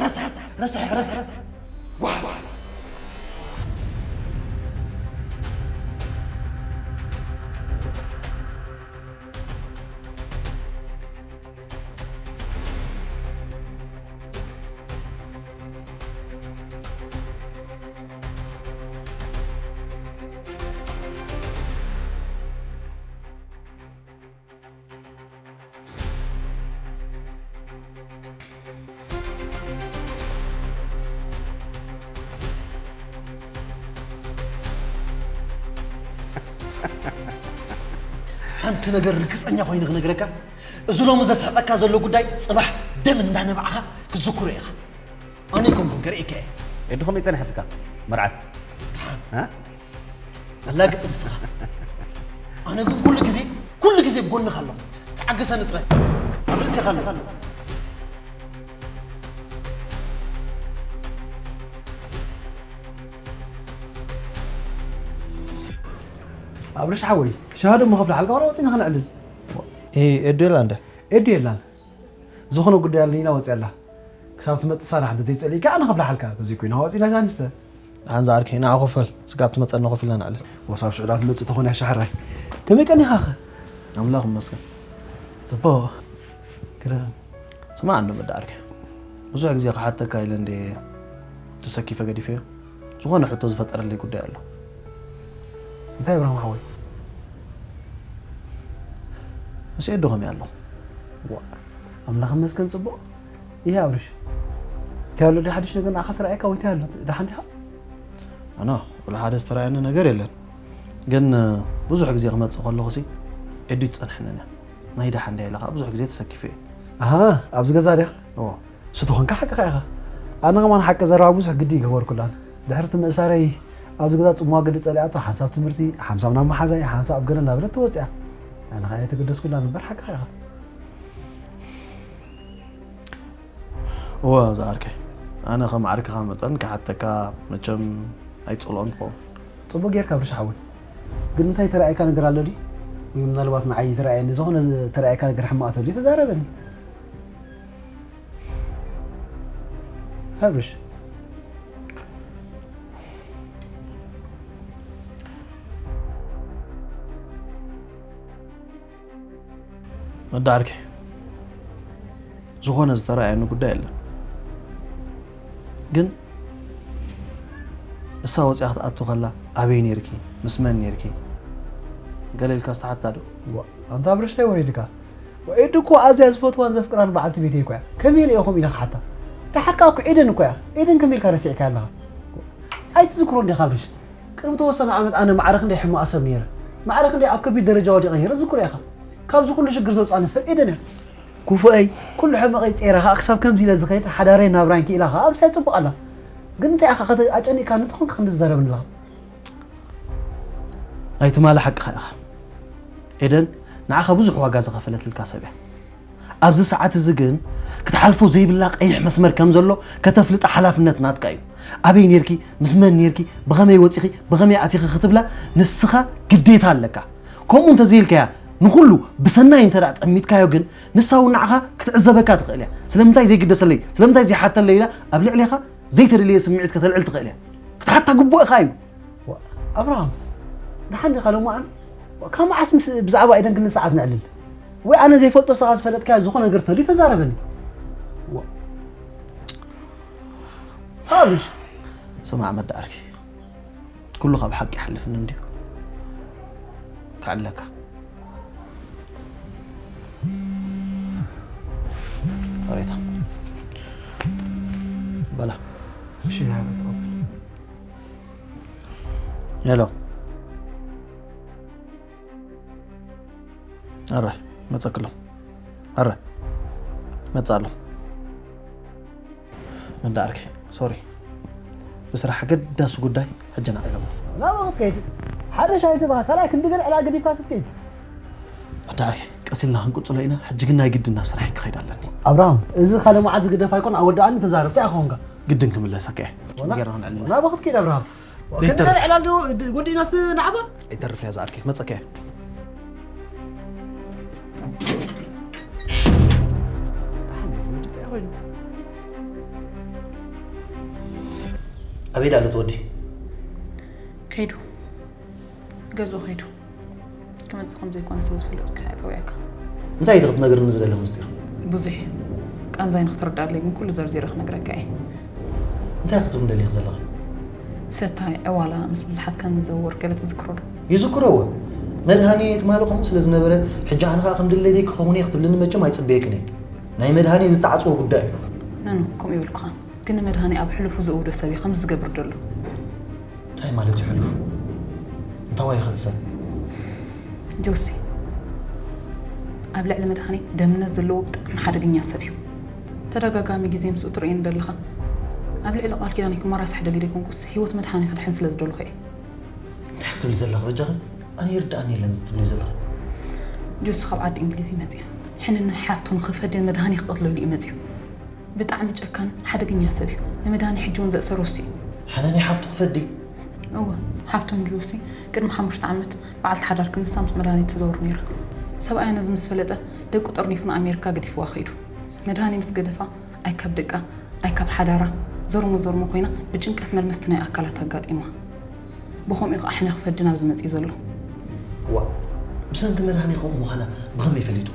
ረሳሕ፣ ረሳሕ፣ ረሳሕ፣ ረሳሕ። ጓሓፍ። ሓንቲ ነገር ርግጸኛ ኮይነ ክነግረካ፣ እዚ ሎሚ ዘስሕቐካ ዘሎ ጉዳይ ጽባሕ ደም እንዳነባዕኻ ክትዝክሮ ኢኻ። ኣነ ኣይኮንኩን ከርእየካ እየ። ኤዱ ከመይ ጸኒሓትካ መርዓት? ደሓን። እ? ኣላግጽ ንስኻ። ኣነ ግን ኩሉ ግዜ፣ ኩሉ ግዜ ብጎንኻ ኣለኹ። ተዓገሰኒ ጥራይ። ኣብ ርእስኻ ኣለኹ። ኣብርሽ ሓወይ፣ ሻሂ ደሞ ከፍልሓልካ ዋላ ወጺና ከነዕልል። እ፣ ኤዱ የላ እንደ? ኤዱ የላን። ዝኾነ ጉዳይ ኣለኒ ኢላ ወጺኣ ኣላ። ክሳብ ትመጽእ ሳና ሓንቲ ዘይጸሊእካ ኣነ ከፍልሓልካ። ተዘይኮይኑ ወጺና ሻሂ ንስተ። ደሓን ዝዓርከይ፣ ንዓ ኮፈል። ስጋብ ትመጸና ኮፍ ኢልና ነዕልል። ወሳብ ሽዑ ዳ ትመጽእ ተኾነ ያሻ ሕራይ። ከመይ ቀኒኻኸ? ኣምላኽ ይመስገን። ጽቡቕ። ግርም። ስማዕ እንዶ መዳ ዓርከይ። ብዙሕ ግዜ ክሓተካ ኢለ እንደ ተሰኪፈ ገዲፈዮ። ዝኾነ ሕቶ ዝፈጠረለይ ጉዳይ ኣሎ። እንታይ እብራሂም ሓወይ? ምስ ኤዱ ከመይ ኣለኹ? ዋ፣ ኣምላኽ ይመስገን ጽቡቕ። ይሄ ኣብርሽ፣ እንታይ ኣሎ ድዩ ሓድሽ ነገር ንዓኻ ተራእየካ ወይ እንታይ ኣሎ? ደሓን ዲኻ? ኣና፣ ወላ ሓደ ዝተራእየኒ ነገር የለን። ግን፣ ብዙሕ ግዜ ክመጽእ ከለኹ ሲ፣ ኤዱ ይጸንሐንን እያ። ናይ ደሓን ድያ ኢለ ኸኣ ብዙሕ ግዜ ተሰኪፈ እየ። ኣሃ፣ ኣብዚ ገዛ ዲኻ? እዎ። እሱ ተኾንካ ሓቅኻ ኢኻ። ኣነ ከማን ሓቂ ዘረባ ብዙሕ ግዲ ይገበርኩላን። ድሕሪ እቲ ምእሳረይ ኣብዚ ገዛ ጽምዋ ግዲ ጸሊኣቶ፣ ሓንሳብ ትምህርቲ፣ ሓንሳብ ናብ መሓዛይ፣ ሓንሳብ ኣብ ገለ እናበለት ተወጺኣ። ኣነ ኸኣ ኣይተገደስኩላን እምበር ሓቅኻ ኢኻ። እወ ዝዓርከይ፣ ኣነ ከም ዓርክኻ መጠን ክሓተካ መቸም ኣይትጸልኦን ትኸውን። ጽቡቕ ጌርካ ብርሽ ሓወይ። ግን እንታይ ተራእየካ ነገር ኣሎ ድዩ? ወይ ምናልባት ንዓይ ዝተረኣየኒ ዝኾነ ዝተረኣየካ ነገር ሕማቕ ተልዩ ተዛረበኒ። ኣብርሽ፣ መዳርኪ ዝኾነ ዝተረኣየኒ ጉዳይ የለን። ግን እሳ ወፂኣ ክትኣቱ ከላ ኣበይ ነርኪ፣ ምስ መን ነርኪ? ገለ ኢልካ ዝተሓታ ዶ? ኣንታ ኣብርሽ እንታይ ወሪድካ? ኤዱ እኮ ኣዝያ ዝፈትዋን ዘፍቅራን በዓልቲ ቤተይ እኮ እያ። ከመይ ኢለ እየ ከምኡ ኢለ ክሓታ? ደሓር ከኣ እኮ ኤደን እኮ እያ። ኤደን ከመይ ኢልካ ረሲዕካ ኣለኻ? ኣይትዝክሮ እንዲኻ ኣብርሽ? ቅድሚ ተወሰነ ዓመት ኣነ ማዕረ ክንደይ ሕማቕ ሰብ ነይረ። ማዕረ ክንደይ ኣብ ከቢድ ደረጃ ወዲቐ ነይረ ዝክሮ ኢኻ። ካብዚ ኩሉ ሽግር ዘውፅኣኒ ሰብ ኤደን እያ። ክፉኣይ ኩሉ ሕመቐይ ጸይራ ከኣ ክሳብ ከምዚ ኢለ ዝኸይድ ሓዳረይ ናብራይን ክኢላ ከኣ ኣብሳ ጽቡቕ ኣላ። ግን እንታይ ኢኻ ኣጨኒቕካኒ ተኾንካ ክንዲ ትዛረበኒ ኣለኻ? ናይ ትማሊ ሓቅኻ ኢኻ። ኤደን ንዓኻ ብዙሕ ዋጋ ዝኸፈለትልካ ሰብ እያ። ኣብዚ ሰዓት እዚ ግን ክትሓልፎ ዘይብላ ቀይሕ መስመር ከም ዘሎ ከተፍልጣ ሓላፍነት ናትካ እዩ። ኣበይ ኔርኪ፣ ምስ መን ኔርኪ፣ ብኸመይ ወጺኺ፣ ብኸመይ ኣቲኺ ክትብላ ንስኻ ግዴታ ኣለካ። ከምኡ እንተዘይልካያ ንኹሉ ብሰናይ እንተ ደኣ ጠሚትካዮ ግን ንሳ እውን ንዓኻ ክትዕዘበካ ትኽእል እያ። ስለምንታይ ዘይግደሰለይ፣ ስለምንታይ ዘይሓተለይ ኢላ ኣብ ልዕሌኻ ዘይተደለየ ስምዒት ከተልዕል ትኽእል እያ። ክትሓታ ግቡእኻ እዩ። ኣብርሃም፣ ደሓን ዲኻ ሎማዓንቲ? ካብ መዓስ ምስ ብዛዕባ ኤደን ክንዲ ሰዓት ነዕልል? ወይ ኣነ ዘይፈልጦ ንስኻ ዝፈለጥካዮ ዝኾነ ነገር ተልዩ ተዛረበኒ። ኣብርሽ፣ ስማዕ መዳርኪ፣ ኩሉ ካብ ሓቂ ይሓልፍን እንድዩ። ክዕለካ ሬታ በላ። እሺ፣ ሃበ ተቐበል። ሄሎ፣ ኣረ መጸክሎ፣ ኣረ መጻሎ። መዳርኪ ሶሪ፣ ብስራሕ ኣገዳሲ ጉዳይ ሕጂ ንዓይ ኣለዎ። ናበይ ክትከይድ? ሓደ ሻሂ ሰቲኻ ካልኣይ ክንዲ ገለ ዕላል ገዲፍካ ክትከይድ? መዳርኪ ቀስ ኢልና ክንቅጽሎ ኢና። ሕጂ ግን ናይ ግድን ናብ ስራሐይ ክኸይድ ኣለኒ። ኣብርሃም፣ እዚ ካልእ መዓት ዝግደፍ ኣይኮን፣ ኣወዳእኒ ተዛረብ፣ እንታይ ኢኻ ኮንካ? ግድን ክምለሰካ እየ። ጽቡቕ ጌርና ክንዕልል ኢና። ናበይ ክትከይድ ኣብርሃም? ክንዲ ገለ ዕላል ዶ ወዲእናስ ንዓባ? ኣይተርፍ እያ ዝኣርኪ፣ መጸካ እየ። ኣበይ ዳሎ ትወዲ? ከይዱ ገዝኡ ከይዱ ክመጽእ ከም ዘይኮነ ስለ ዝፈለጥኩ እየ ጠውያካ። እንታይ ኢቲ ክትነግርኒ ዝደለኺ ምስጢር? ብዙሕ እዩ። ቃንዛይ ንክትርድኣለይ ግን ኩሉ ዘርዚረ ክነግረካ እየ። እንታይ ክትብሊ ደሊኺ ዘለኺ? ሰታይ፣ ዕዋላ፣ ምስ ብዙሓት ከም ዝዘውር ገለ ትዝክሮ ዶ? ይዝክሮ እወ። መድሃኔ ትማሊ ከምኡ ስለ ዝነበረ ሕጂ ኣነ ከኣ ከም ድሌተይ ክኸውን እየ ክትብልኒ መቸም ኣይጽበየክን እየ። ናይ መድሃኔ ዝተዓጽወ ጉዳይ እዩ። ኖኖ፣ ከምኡ ይብልኩኻን። ግን ንመድሃኔ ኣብ ሕሉፉ ዘእውዶ ሰብ እዩ ከምዚ ዝገብር ደሎ። እንታይ ማለት እዩ ሕሉፍ? እንታዋይ ኢኻ ትሰብ? ጆሲ፣ ኣብ ልዕሊ መድሃኔ ደምነት ዘለዎ ብጣዕሚ ሓደገኛ ሰብ እዩ። ተደጋጋሚ ግዜ ምስኡ ትርእየኒ ደለኻ። ኣብ ልዕሊ ቃል ኪዳነይ ክመራሳሕ ደልየ ደይኮንኩስ ህይወት መድሃኔ ክድሕን ስለ ዝደለኹ እየ። እንታይ ክትብሊ ዘለኺ በጃኺ? ኣነ ይርድኣኒ የለን እዚ ትብልዮ ዘለኺ። ጆሲ ካብ ዓዲ እንግሊዝ እዩ መፂኡ። ሕንኒ ሓፍቱ ንኽፈዲ ንመድሃኔ ክቐትሎ ኢሉ እዩ መፂኡ። ብጣዕሚ ጨካን ሓደገኛ ሰብ እዩ። ንመድሃኔ ሕጂ እውን ዘእሰሮ እሱ እዩ። ሕንኒ ሓፍቱ ክፈዲ? እወ፣ ሓፍቱ ንጆሲ ቅድሚ ሓሙሽተ ዓመት በዓልቲ ሓዳር ክንሳ ምስ መድሃኔ ትዘውር ነይራ። ሰብኣያ ነዚ ምስ ፈለጠ ደቁ ጠርኒፉ ንኣሜሪካ ገዲፍዋ ከይዱ። መድሃኔ ምስ ገደፋ ኣይ ካብ ደቃ ኣይ ካብ ሓዳራ ዞርሞ ዞርሞ ኮይና ብጭንቀት መልመስቲ ናይ ኣካላት ኣጋጢማ። ብኸምኡ እዩ ከዓ ሕነ ክፈዲ ናብዚ መፂኡ ዘሎ። ዋእ፣ ብሰንኪ መድሃኔ ከምኡ ምዃና ብኸመይ ፈሊጡ?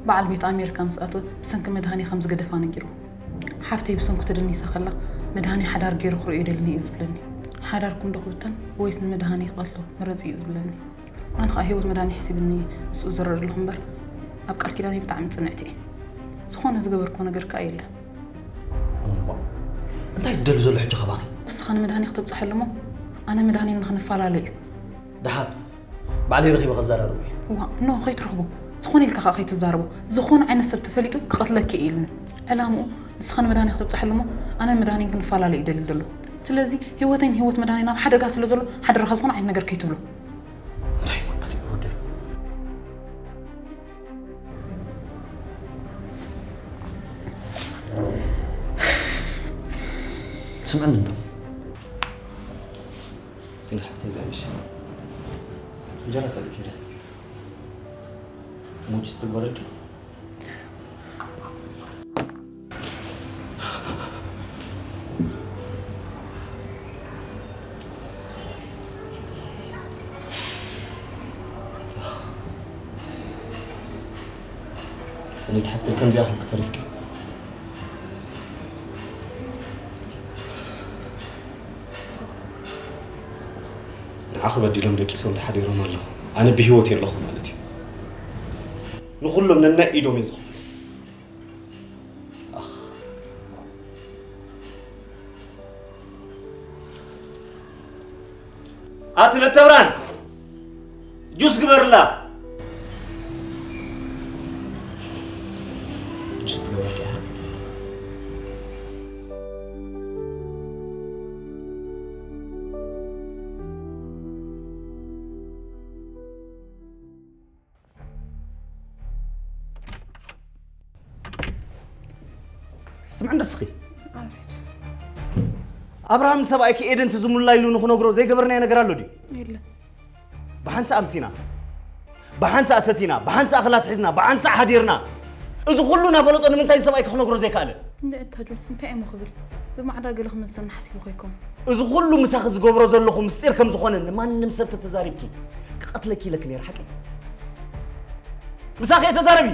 በዓል ቤቱ ኣሜሪካ ምስ ኣተወ ብሰንኪ መድሃኔ ከም ዝገደፋ ነጊርዎ። ሓፍተይ ብሰንኩ ተደኒሳ ከላ መድሃኔ ሓዳር ገይሩ ክርእዮ ኣይደልን እዩ ዝብለኒ። ሓዳርኩም ዶ ክብተን ወይስ ንመድሃኔ ክቐትሎ ምረፂ እዩ ዝብለኒ። ኣነ ከዓ ህይወት መድሃኔ ሓሲብኒ ምስኡ ዝረር ኣለኹ እምበር ኣብ ቃል ኪዳነይ ብጣዕሚ ፅንዕቲ እየ። ዝኾነ ዝገበርክዎ ነገር ከዓ የለን። እንታይ ዝደሊ ዘሎ ሕጂ ካባኺ? ንስኻ ንመድሃኔ ክተብፅሐሉ እሞ ኣነ መድሃኔ ንኽንፈላለ እዩ። ደሓን ባዕለይ ረኺበ ከዘራርቦ እየ። እዋ ኖ ከይትረኽቦ ዝኾነ ኢልካ ከዓ ከይትዛረቦ። ዝኾነ ዓይነት ሰብ ተፈሊጡ ክቐትለኪ እየ ኢሉኒ። ዕላምኡ ንስኻ ንመድሃኔ ክተብፅሐሉ እሞ ኣነ መድሃኔን ክንፈላለ እዩ ደልዩ ዘሎ። ስለዚ ህይወተይን ህይወት መድሃኔን ኣብ ሓደጋ ስለ ዘሎ ሓደራኻ ዝኾነ ዓይነት ነገር ከይትብሎ። እንታይ ማለት እዩ ወደይ? ስምዕኒ እንዶ ስለ ሓፍተይ ዝዕብሽ እንጀራ ጸሊእ ከይደ ሙጅ ስትግበረልኪ። ሰነይት ሓፍተይ ከምዚኣ ከም ክተሪፍኪ። ንዓኺ በዲሎም ደቂሶም ተሓዲሮም ኣለኹ። ኣነ ብህይወት የለኹ ማለት እዩ። ንኹሎም ነናይ ኢዶም እየ ዝኸፍሎ። ኣኽ። ኣቲ ለተብራን ጁስ ግበርላ። ጁስ ግበርላ። ስምዕ እንደስኺ። ኣቤት። ኣብርሃም ሰብኣይኪ ኤደን ትዝሙላ ኢሉ ንኽነግሮ ዘይገበርናዮ ነገር ኣሎ ድዩ? የለን። ብሓንሳእ ኣምሲና፣ ብሓንሳእ ሰቲና፣ ብሓንሳእ ክላስ ሒዝና፣ ብሓንሳእ ሓዲርና፣ እዚ ኩሉ እናፈለጦ ንምንታይ ንሰብኣይኪ ክነግሮ ዘይከኣለ? እንድዒ እታ ጆርጅ እንታይ እሞ ክብል? ብማዕዳ ገለ ክመልሰና ሓሲቡ ከይኮን። እዚ ኩሉ ምሳኺ ዝገብሮ ዘለኹ ምስጢር ከም ዝኾነ ንማንም ሰብ ተተዛሪብኪ ክቐትለኪ ኢለኪ ነይረ፣ ሓቂ? ምሳኺ እየ ተዛረቢ።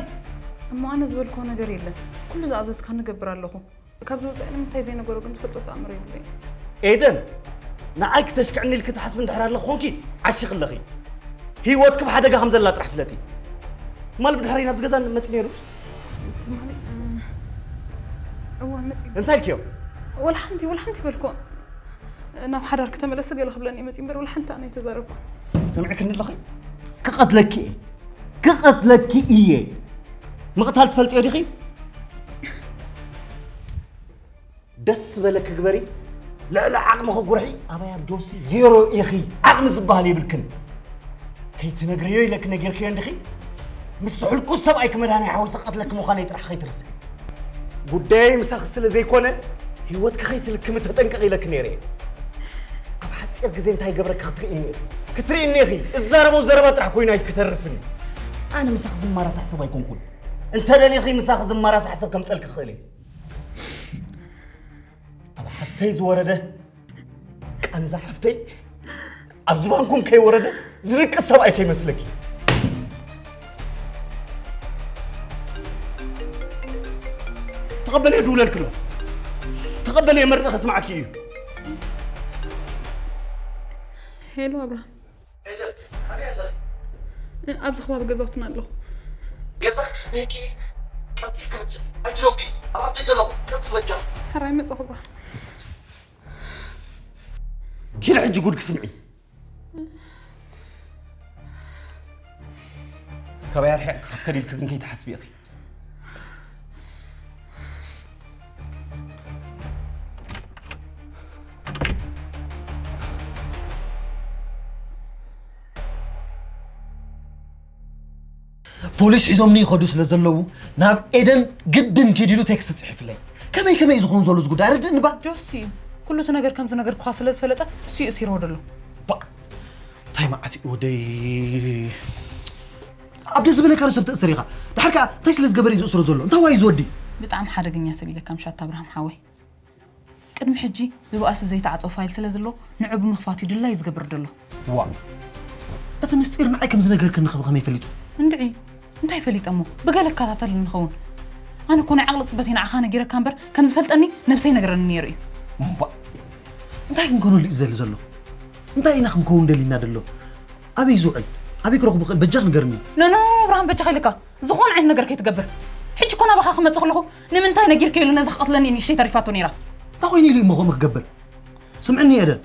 እሞ ኣነ ዝበልክዎ ነገር የለን። ኩሉ ዝኣዘዝካ ንገብር ኣለኹ። ካብ ዝወፃኢ ንምንታይ ዘይነገሮ ግን ዝፈልጦ ተኣምር የብለይን። ኤደን፣ ንዓይ ክተሽክዕኒ ኢልኪ ትሓስቢ እንድሕር ኣለኹ ኮንኪ፣ ዓሺኺ ኣለኺ። ህይወትኪ ብሓደጋ ከም ዘላ ጥራሕ ፍለጢ። ትማሊ ብድሕረይ ናብዚ ገዛ መፂኡ ነይሩ ድዩ? ትማሊ፣ እ፣ እወ፣ መፂኡ። እንታይ ኢልክዮ? ወላ ሓንቲ፣ ወላ ሓንቲ በልኮ። ናብ ሓዳር ከተመለሲ ገለ ክብለኒ መፂኡ እምበር፣ ወላ ሓንቲ ኣነ ኣይተዛረብኩን። ሰሚዕክኒ ኣለኺ? ክቐትለኪ እየ። ክቐትለኪ እየ። ምቕታል ትፈልጥዮ ዲኺ? ደስ ዝበለኪ ግበሪ። ልዕሊ ዓቕምኺ ጉርሒ። ኣባይ ኣብ ጆሲ ዜሮ ኢኺ። ዓቕሚ ዝበሃል የብልክን። ከይትነግርዮ ኢለኪ ነጊርክዮ እንዲኺ? ምስቲ ሕልኩስ ሰብኣይኪ መድሃኔ ሓዊሰ ቀትለኪ ምዃነይ ጥራሕ ከይትርስዒ። ጉዳየይ ምሳኺ ስለ ዘይኮነ፣ ህይወትኪ ከይትልክሚ ተጠንቀቒ ኢለኪ ነይረ እየ። ኣብ ሓጺር ግዜ እንታይ ገብረኪ ክትርእይኒ ኢኺ። ክትርእይኒ ኢኺ። እዛረቦ ዘረባ ጥራሕ ኮይኑ ኣይክተርፍን እዩ። ኣነ ምሳኺ ዝማራሳሕ ሰብ ኣይኮንኩን። እንተ ደሊኺ ምሳኺ ዝማራሳሕ ሰብ ከምጸልኪ ክኽእል እየ። ኣብ ሓፍተይ ዝወረደ ቃንዛ ሓፍተይ ኣብ ዝባንኩም ከይወረደ ዝድቅስ ሰብኣይ ከይመስለኪ። ተቐበልዮ ድውለልኪ ዶ? ተቐበልዮ መርዶ ከስማዓኪ እዩ። ሄሎ ኣብርሃም። ኤደን፣ ኣበይ ኣለኺ? እ፣ ኣብዚ ከባቢ ገዛውትና ኣለኹ። ገዛ ክትፍንህኪ ቀልጢፍኪ ምጽእ። ኣይትደንጉዪ። ኣብ ኣፍ ደገ ኣለኹ። ቀልጥፊ በጃ። ሕራይ መጻኹ ብርሃን። ኪዲ ሕጂ ጉድ ክስምዒ። ካባይ ኣርሒቕኪ ክትከዲ ኢልኪ ግን ከይትሓስቢ ኢኺ። ፖሊስ ሒዞምኒ ይኸዱ ስለ ዘለዉ ናብ ኤደን ግድን ኪድ ኢሉ ቴክስት ጽሒፍለይ። ከመይ ከመይ እዩ ዝኾን ዘሎ እዚ ጉዳይ ኣረድእኒ ባ። ጆሲ እዩ። ኩሉ እቲ ነገር ከም ዝነገርኩኻ ስለ ዝፈለጠ እሱ እዩ እሲርዎ ዘሎ። ባ እንታይ መዓት እዩ ወደይ። ኣብ ደስ ዝበለካ ዶ ሰብ ተእስር ኢኻ? ድሓር ከኣ እንታይ ስለ ዝገበረ እዩ ዝእስሮ ዘሎ? እንታይ ዋይ እዚ ወዲ? ብጣዕሚ ሓደገኛ ሰብ ኢለካ ምሻት ኣብርሃም ሓወይ። ቅድሚ ሕጂ ብባእሲ ዘይተዓጸወ ፋይል ስለ ዘሎ ንዑ ብምኽፋት እዩ ድላዩ ዝገብር ዘሎ። ዋእ፣ እቲ ምስጢር ንዓይ ከም ዝነገርክኒ ከ ብኸመይ ፈሊጡ? እንድዒ፣ እንታይ ፈሊጠ እሞ? ብገለ እከታተል ንኸውን። ኣነ እኮ ናይ ዓቕሊ ጽበት እየ ንዓኻ ነጊረካ እምበር ከም ዝፈልጠኒ ነብሰይ ነግረኒ ነይሩ እዩ። እምቧእ፣ እንታይ ክንኮነሉ እዩ ዝደሊ ዘሎ? እንታይ ኢና ክንከውን ደሊና ደሎ? ኣበይ ዝውዕል? ኣበይ ክረኽቦ ክእል? በጃኽ ንገርኒ። ኖ፣ ኖ፣ ኖ፣ ብርሃን በጃኻ ኢልካ ዝኾነ ዓይነት ነገር ከይትገብር። ሕጂ እኮ ናባኻ ክመጽእ ከለኹ ንምንታይ ነጊርካዮ ኢሉ ነዛ ክቐትለኒ ንእሽተይ ተሪፋቶ ነይራ። እንታይ ኮይኑ ኢሉ እዩ እሞ ከምኡ ክገብር? ስምዕኒ ኤደን፣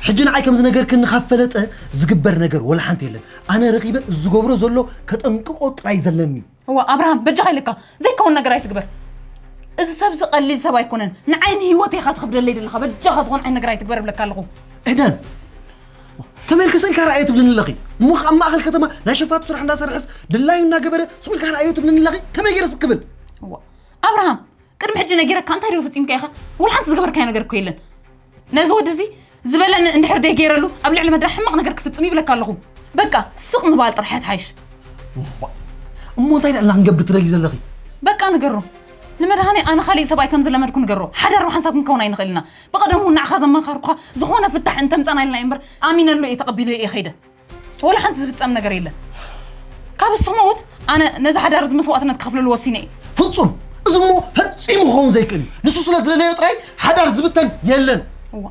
ሕጂ ንዓይ ከም ዝነገርክኒ ካብ ፈለጠ ዝግበር ነገር ወላ ሓንቲ የለን። ኣነ ረኺበ እዚ ዝገብሮ ዘሎ ከጠንቅቆ ጥራይ ዘለኒ። እዋ ኣብርሃም በጃኻ ኢልካ ዘይከውን ነገር ኣይትግበር። እዚ ሰብ እዚ ቀሊል ሰብ ኣይኮነን። ንዓይ ንህይወተይ ኢኻ ትኸብደለይ ዘለኻ። በጃኻ ዝኾነ ዓይነት ነገር ኣይትግበር እብለካ ኣለኹ። ኤደን፣ ከመይ ኢልኪ ስቕ ኢልካ ረኣዮ ትብልኒ ኣለኺ? እሞ ኣብ ማእኸል ከተማ ናይ ሸፋቱ ስራሕ እንዳሰርሐስ ድላዩ እናገበረ ስቕ ኢልካ ረኣዮ ትብልኒ ኣለኺ? ከመይ ገይረ ስቕ ክብል? እዋ ኣብርሃም፣ ቅድሚ ሕጂ ነጊረካ እንታይ ድዩ ፈጺምካ ኢኻ? ወላ ሓንቲ ዝገበርካዮ ነገር እኮ የለን። ነዚ ወዲ እዚ ዝበለኒ እንድሕር ደይገይረሉ ኣብ ልዕሊ መድረኽ ሕማቕ ነገር ክፍጽም ይብለካ ኣለኹ። በቃ ስቕ ምባል ጥራሕ እያ ትሓይሽ። እዋ፣ እሞ እንታይ ደኣ ክንገብር ትደሊ ዘለኺ? በቃ ንገሮ። ንመድሃኔ ኣነ ካሊእ ሰብኣይ ከም ዝለመድኩ ንገሮ። ሓዳር ብሓንሳብ ክንከውን ኣይንኽእል ኢና። ብቐደሙ ንዓኻ ዘማኻርኩኻ ዝኾነ ፍታሕ እንተምጻና ኢልና እዩ እምበር ኣሚነሉ እየ ተቐቢለዮ እየ ከይደ። ወላ ሓንቲ ዝፍጸም ነገር የለን። ካብ እሱ ክመውት ኣነ ነዚ ሓዳር እዚ መስዋእትነት ክኸፍለሉ ወሲነ እየ። ፍጹም! እዚ እሞ ፈጺሙ ክኸውን ዘይክእል እዩ። ንሱ ስለ ዝደለዮ ጥራይ ሓዳር ዝብተን የለን። እዋ።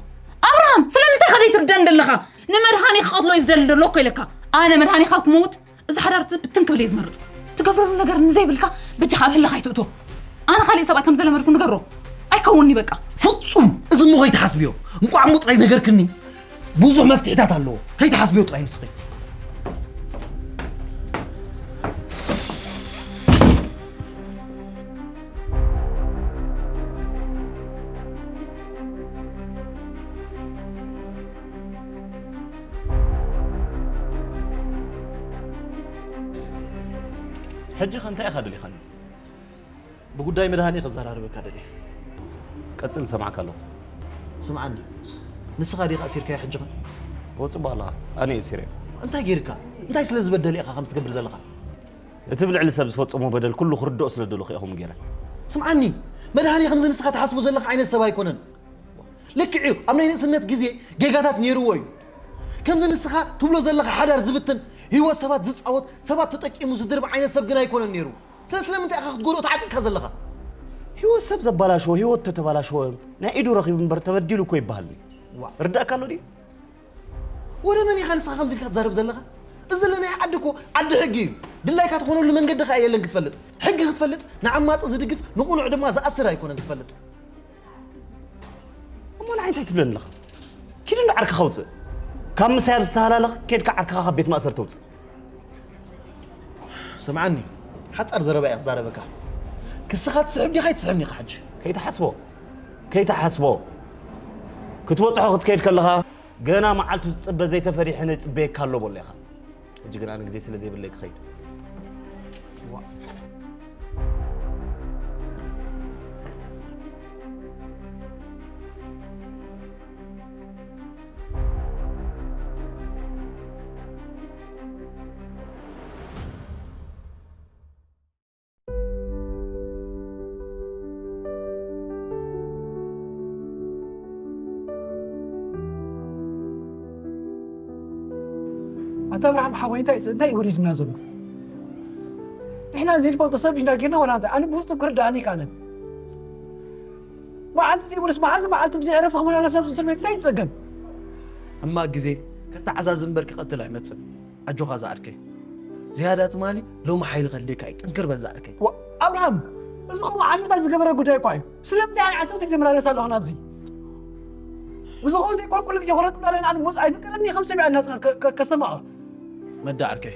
ኣብርሃም፣ ስለምንታይ ኢኻ ዘይትርደን ዘለኻ? ንመድሃኔ ክቐትሎ እዩ ዝደሊ ዘሎ እኮ ኢለካ። ኣነ መድሃኔ ካብ ክመውት እዚ ሓዳር እዚ ብትን ክብል እየ ዝመርጽ። ትገብረሉ ነገር ንዘይብልካ በጃኻ ኣብ ህልኽ ኣይትእቶ። ኣነ ካሊእ ሰብኣይ ከም ዘለመድኩ ንገሮ። ኣይከውንኒ በቃ። ፍጹም! እዚ እሞ ከይትሓስብዮ። እንቋዕ እሞ ጥራይ ነገርክኒ። ብዙሕ መፍትሒታት ኣለዎ። ከይትሓስብዮ ጥራይ ንስኺ። ሕጂ ከ እንታይ ኢኻ ደሊኻኒ? ብጉዳይ መድሃኔ ከዘራርበካ ደልየ። ቀጽል፣ ሰማዕካ ኣለኹ። ስምዓኒ፣ ንስኻ ዲኻ ኣሲርካዮ ሕጂ ኸ? ወጽእ በሃላ፣ ኣነ እየ ኣሲረዮ። እንታይ ጌርካ? እንታይ ስለ ዝበደለ ኢኻ ከምዚ ትገብር ዘለኻ? እቲ ብልዕሊ ሰብ ዝፈጸሞ በደል ኩሉ ክርድኦ ስለ ደለኹ እየ ከምኡ ገይረ። ስምዓኒ፣ መድሃኔ ከምዚ ንስኻ ትሓስቦ ዘለኻ ዓይነት ሰብ ኣይኮነን። ልክዕ እዩ፣ ኣብ ናይ ንእስነት ግዜ ጌጋታት ነይርዎ እዩ። ከምዚ ንስኻ ትብሎ ዘለኻ ሓዳር ዝብትን፣ ህይወት ሰባት ዝጻወት፣ ሰባት ተጠቂሙ ዝድርብ ዓይነት ሰብ ግን ኣይኮነን ነይሩ። ስለ ስለምንታይ ኢኻ ክትጎድኦ ተዓጢቕካ ዘለኻ? ህይወት ሰብ ዘባላሸወ፣ ህይወት ተተባላሸወ፣ ናይ ኢዱ ረኺቡ እምበር ተበዲሉ እኮ ይበሃል። ዋ። ርዳእካ ኣሎ ድዩ? ወረ መን ኢኻ ንስኻ ከምዚ ኢልካ ትዛረብ ዘለኻ? እዚ ዘለናዮ ዓዲ እኮ ዓዲ ሕጊ እዩ። ድላይካ ትኾነሉ መንገዲ ኸኣ የለን ክትፈልጥ። ሕጊ ክትፈልጥ ንዓማጺ ዝድግፍ ንቕኑዕ ድማ ዝኣስር ኣይኮነን ክትፈልጥ። እሞ ንዓይ እንታይ ትብለኒ ኣለኻ? ኪድ እንዶ ዓርክኻ ውፅእ። ካብ ምሳይ ኣብ ዝተሃላለኽ ኬድካ ዓርክኻ ካብ ቤት ማእሰርቲ ውፅእ። ስምዓኒ፣ ሓጻር ዘረባ እየ ክዛረበካ። ክስኻ ትስሕብ ዲኻ ኣይትስሕብን ኢኻ ሕጂ? ከይትሓስቦ፣ ከይትሓስቦ። ክትበጽሖ ክትከይድ ከለኻ ገና መዓልቱ ዝጽበ ዘይተፈሪሐ ነጽበየካ ኣሎ በሎ ኢኻ። ሕጂ ግን ኣነ ግዜ ስለ ዘይብለይ ክኸይድ። ኣታ ኣብርሃም ሓወይ፣ እንታይ፣ እንታይ እዩ ወሪድና ዘሎ? ንሕና ዘይንፈልጦ ሰብ ኢና ጌርና ወላ እንታይ? ኣነ ብፍጹም ክርድኣኒ ኣይከኣለን። መዓልቲ ዘይብሉስ መዓልቲ፣ መዓልቲ ብዘይ ዕረፍቲ ክመላለስ ኣብዚ እስር ቤት እንታይ እዩ ጸገም? ሕማቕ ግዜ ከተዓዛዚ እምበር ክቐትል ኣይመጽእን። ኣጆኻ ዝዓርከይ። ዝያዳ ትማሊ ሎሚ ሓይሊ ከድልየካ እዩ። ጥንክር በል ዝዓርከይ። ዋ፣ ኣብርሃም፣ እዚ ከምኡ ዓመታት ዝገበረ ጉዳይ እኳ እዩ። ስለምንታይ ኣነ ዓሰርተ ግዜ መላለስ ኣለኹ ናብዚ? እዚ ከምኡ ዘይኮነ ኩሉ ግዜ ኮነ ክብላለይ ንዓን ሞት ኣይፍቀደኒ ከም ሰብ እያ ናጽነት ከ-፣ ከ-፣ ከስተማቕር። መዳ ዓርከይ፣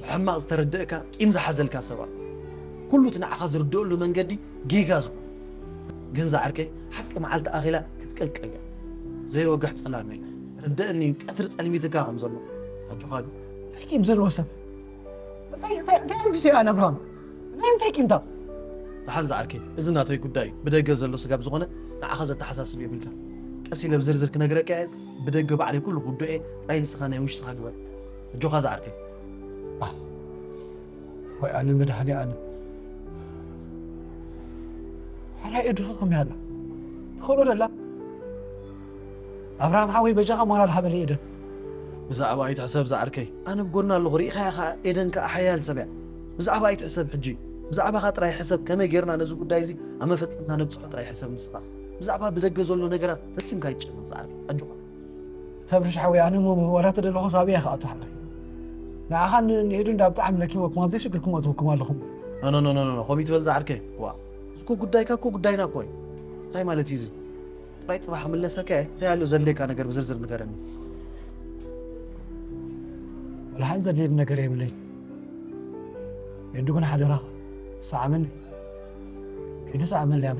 ብሕማቕ ዝተረደእካ ቂም ዝሓዘልካ ሰብ ኣሎ። ኩሉ እቲ ንዓኻ ዝርድእሉ መንገዲ ጌጋ ዝኾነ። ግን ዝዓርከይ፣ ሓቂ መዓልቲ ኣኺላ ክትቅልቀል እያ። ዘይወግሕ ጸላም የለን። ርደእኒ፣ ቀትሪ ጸልሚትካ ከም ዘሎ። ኣጆኻ ግን። እንታይ ቂም ዘለዎ ሰብ? እንታይ፣ እንታይ፣ እንታይ ኣልቢሰ ኣነ ኣብርሃም? ናይ እንታይ ቂምታ? ደሓን ዝዓርከይ፣ እዚ ናተይ ጉዳይ እዩ። ብደገ ዘሎ ስጋብ ዝኾነ ንዓኻ ዘተሓሳስብ የብልካ። ቀስ ኢለ ብዝርዝር ክነግረካ እየ። ብደገ ባዕለይ ኩሉ ክውድኦ እየ። ጥራይ ንስኻ ናይ ውሽጥኻ ግበር። ኣጆኻ ዝዓርከይ። ኣህ፣ ወይ ኣነ መድሃኔ ኣነ። ሓራይ እድኹ ከመይ ኣላ? ትኸዶ ደላ? ኣብርሃም ሓወይ በጃኻ ሞራል ሃበለይ ኤደን። ብዛዕባ ኣይትሕሰብ ዝዓርከይ። ኣነ ብጎና ኣለኹ። ርኢኻያ ኸኣ ኤደን ከኣ ሓያል ሰብ እያ። ብዛዕባ ኣይትሕሰብ ሕጂ። ብዛዕባኻ ጥራይ ሕሰብ። ከመይ ጌርና ነዚ ጉዳይ እዚ ኣብ መፈጸምታ ነብጽሖ ጥራይ ሕሰብ ንስኻ። ብዛዕባ ብደገ ዘሎ ነገራት ፈጺምካ ኣይትጨነቕ ዝዓርከይ። ኣጆኻ። ተብርሽ ሓወይ፣ ኣነ እሞ ዋላ ተደለኹስ ኣበይ እየ ክኣቱ ሓወይ? ንዓኻን ንኤዱን እንዳ ብጣዕሚ ለኪመኩም፣ ኣብ ዘይሽግርኩም ኣእትወኩም ኣለኹም። ኖ፣ ኖ፣ ኖ፣ ኖ፣ ኖ፣ ከምኡ ይትበል ዝዓርከይ። ዋ፣ እዚ እኮ ጉዳይካ እኮ ጉዳይና እኮ እዩ። እንታይ ማለት እዩ እዚ? ጥራይ ጽባሕ ክምለሰካ እየ። እንታይ ኣሎ ዘድልየካ ነገር ብዝርዝር ንገረኒ። ዋላ ሓንቲ ዘድልየኒ ነገር የብለይን። ኤዱ ግን ሓደራኻ፣ ሰዓመኒ። ኪዱ ሰዓመኒ ሊያም።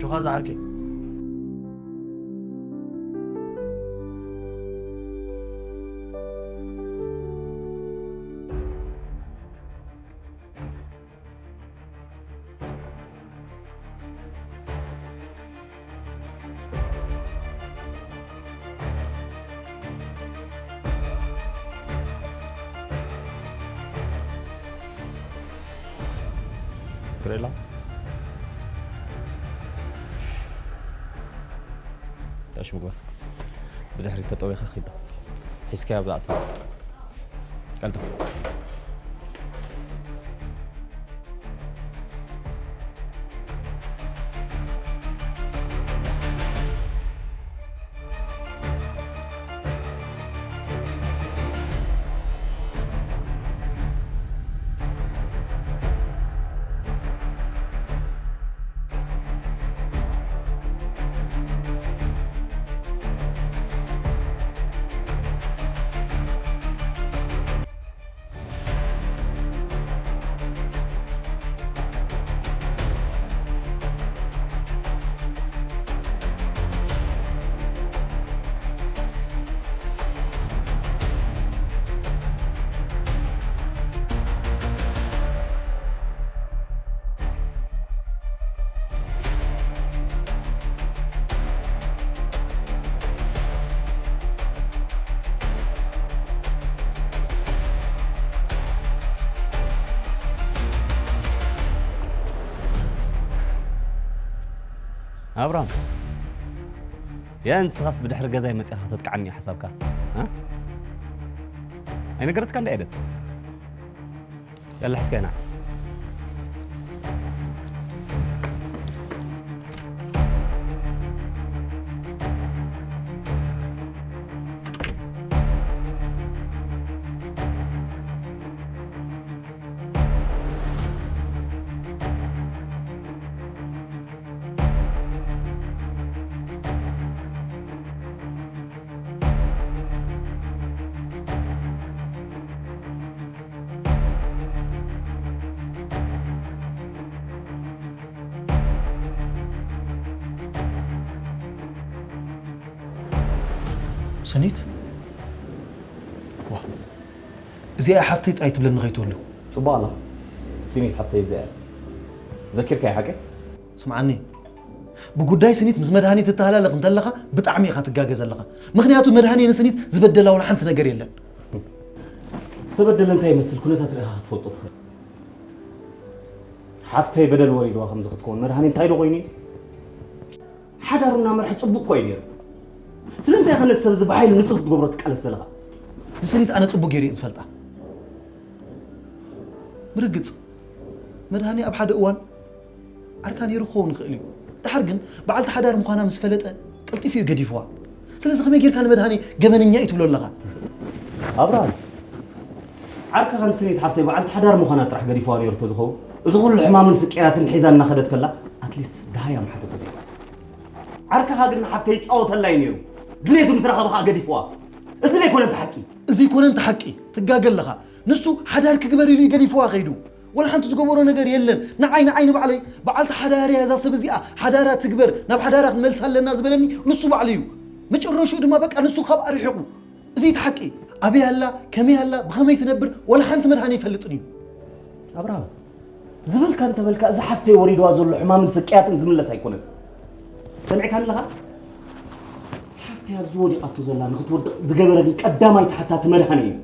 ጆኻ ዝዓርከይ። ሬላ፣ ታሽ ምግባር። ብድሕሪት ተጠዊኻ ኺዶ። ሒዝካያ ብዛዕባ ትመጽእ። ቀልጥፍ። ኣብራም፣ ያ ንስኻስ ብድሕሪ ገዛይ መጺኻ ከተጥቅዓኒ እዩ ሓሳብካ? እ? ኣይነገረትካ እንዳ ኤደን? ያላ ሕስከና። ስኒት? ዋ፣ እዚኣ ሓፍተይ ጥራይ ትብለኒ ከይትህሉ። ጽቡቕ ኣላ። ስኒት ሓፍተይ እዚኣ እያ። ዘኪርካያ ሓቀይ? ስምዓኒ፣ ብጉዳይ ስኒት ምስ መድሃኔ ትተሃላለኽ እንተለኻ ብጣዕሚ ኢኻ ትጋገ ዘለኻ። ምኽንያቱ መድሃኔ ንስኒት ዝበደላ ዋላ ሓንቲ ነገር የለን። ዝተበደለ እንታይ ይመስል ኩነታት ርኢኻ ክትፈልጦ ትኽእል። ሓፍተይ በደል ወሪድዋ ከምዚ ክትከውን መድሃኔ እንታይ ዶ ኮይኑ እዩ? ሓዳሩ እናመርሐ ጽቡቕ እኮ እዩ ነይሩ። ስለምንታይ ኢኻ ነቲ ሰብ እዚ ብሓይሊ ንጹህ ክትገብሮ ትቃለስ ዘለኻ? ንሰኒት ኣነ ጽቡቕ ገይረ እየ ዝፈልጣ። ብርግጽ፣ መድሃኔ ኣብ ሓደ እዋን ዓርካ ነይሩ ክኸውን ይኽእል እዩ። ደሓር ግን፣ በዓልቲ ሓዳር ምዃና ምስ ፈለጠ፣ ቀልጢፉ እዩ ገዲፍዋ። ስለዚ ከመይ ጌርካ ንመድሃኔ ገበነኛ እዩ ትብሎ ኣለኻ? ኣብርሃም፣ ዓርክኻ ንስኒት ሓፍተይ በዓልቲ ሓዳር ምዃና ጥራሕ ገዲፍዋ ነይሩ እንተዝኸውን፣ እዚ ኩሉ ሕማምን ስቅያትን ሒዛ እናኸደት ከላ፣ ኣትሊስት ደሃይ ምሓተተት። ዓርክኻ ግን ንሓፍተይ ይጻወተላ እዩ ነይሩ። ድሌቱ ምስ ረኸበ ኸኣ ገዲፍዋ። እዚ ዘይኮነ እቲ ሓቂ። እዚ ዘይኮነ እቲ ሓቂ። ትጋገ ኣለኻ። ንሱ ሓዳር ክግበር ኢሉ እዩ ገዲፍዋ ከይዱ። ወላ ሓንቲ ዝገበሮ ነገር የለን። ንዓይ፣ ንዓይ ንባዕለይ፣ በዓልቲ ሓዳር እያ እዛ ሰብ እዚኣ፣ ሓዳራ ትግበር፣ ናብ ሓዳራ ክንመልሳ ኣለና ዝበለኒ ንሱ ባዕሉ እዩ። መጨረሽኡ ድማ በቃ ንሱ ካብ ኣርሒቑ። እዚ እቲ ሓቂ። ኣበይ ኣላ፣ ከመይ ኣላ፣ ብኸመይ ትነብር፣ ወላ ሓንቲ መድሃኔ ኣይፈልጥን እዩ። ኣብርሃም፣ ዝበልካ እንተበልካ፣ እዚ ሓፍተይ ወሪድዋ ዘሎ ሕማምን ስቅያትን ዝምለስ ኣይኮነን። ሰሚዕካኒ ኣለኻ? ሓፍተይ ኣብዚ ወዲቓቶ ዘላ ንኽትወድቕ ዝገበረ ግን ቀዳማይ ተሓታቲ መድሃኔ እዩ።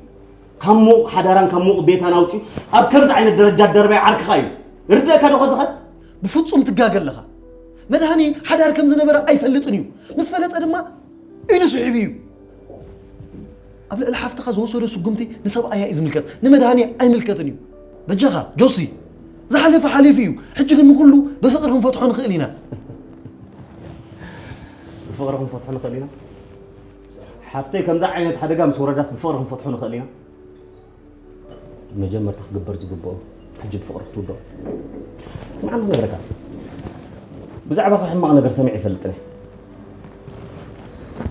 ካብ ምዉቕ ሓዳራን ካብ ምዉቕ ቤታን ኣውጺኡ ኣብ ከምዚ ዓይነት ደረጃ ደርባይ ዓርክኻ እዩ። ይርደኣካ ዶ ኸዚ ኸ? ብፍጹም ትጋገ ኣለኻ። መድሃኔ ሓዳር ከም ዝነበረ ኣይፈልጥን እዩ። ምስ ፈለጠ ድማ ኢዱ ስሒቡ እዩ። ኣብ ልዕሊ ሓፍትኻ ዝወሰዶ ስጉምቲ ንሰብኣያ እዩ ዝምልከት፣ ንመድሃኔ ኣይምልከትን እዩ። በጃኻ ጆሲ፣ ዝሓለፈ ሓሊፉ እዩ። ሕጂ ግን ንኹሉ ብፍቕሪ ክንፈትሖ ንኽእል ኢና። ብፍቕሪ ክንፈትሖ ንኽእል ኢና? ሓፍተይ ከምዚ ዓይነት ሓደጋ ምስ ወረዳስ ብፍቕሪ ክንፈትሖ ንኽእል ኢና? መጀመርታ ክግበር ዝግብኦ፣ ሕጂ ብፍቕሪ ክትውድኦ። ስምዓኒ ክነግረካ፣ ብዛዕባኻ ሕማቕ ነገር ሰሚዐ ይፈልጥን እየ።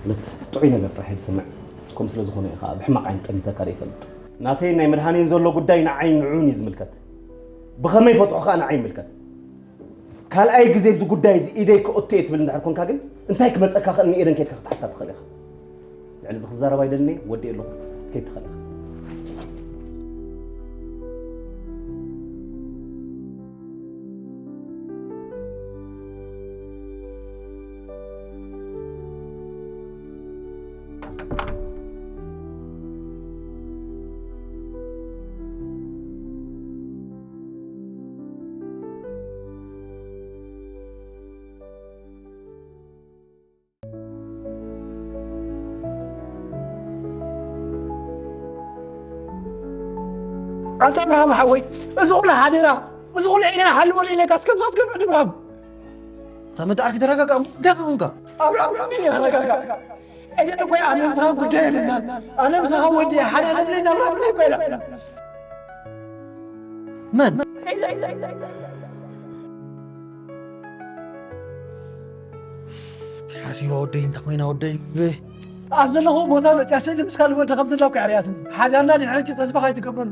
ነት ጥዑይ ነገር ጥራሕ እየ ዝሰምዕ። ከምኡ ስለ ዝኾነ እየ ኸዓ ብሕማቕ ዓይኒ ጠሚተካ ዶ ይፈልጥ። ናተይን ናይ መድሃኔን ዘሎ ጉዳይ ንዓይን ንዕኡን እዩ ዝምልከት። ብኸመይ ፈትሖ ኸዓ ንዓይ ይምልከት። ካልኣይ ግዜ ኣብዚ ጉዳይ እዚ ኢደይ ከእቱ እየ ትብል እንድሕር ኮንካ ግን፣ እንታይ ክመጸካ ክእል ንኤደን ኬድካ ክትሓታ ትኽእል ኢኻ። ልዕሊ እዚ ክዛረብ ኣይደልን እየ፣ ወዲኤ ኣለኹ። ከይድ ትኽእል ኢኻ። ኣንታ ኣብርሃም ሓወይ፣ እዚ ኩሉ ሓደራ፣ እዚ ኩሉ ዒላና ሓልወሉ ኢለካ እስከ ምሳት ገብረ ድብራም። እታ መዳዓርኪ ተረጋጋእ እሞ፣ እንታይ ኾንካ? ኣብርሃም፣ ኣብርሃም፣ ኢለ ተረጋጋእ። ኤደን እኮ ኣነ ንስኻ ጉዳይ የብልናን። ኣነ ምሳኻ ወዲ ሓደ ኣይደለና፣ ኣብርሃም፣ ኢለ እኮ ኢላ። መን? እንታይ ሓሲባ ወደይ፣ እንታይ ኮይና ወደይ? ኣብ ዘለኹ ቦታ መፅያ ስእሊ ምስ ካልእ ወዲ ከም ዘለኩ ኣርእያትኒ። ሓዳርና ድሕሪ ሕጂ ተስፋ ከይትገብረሉ።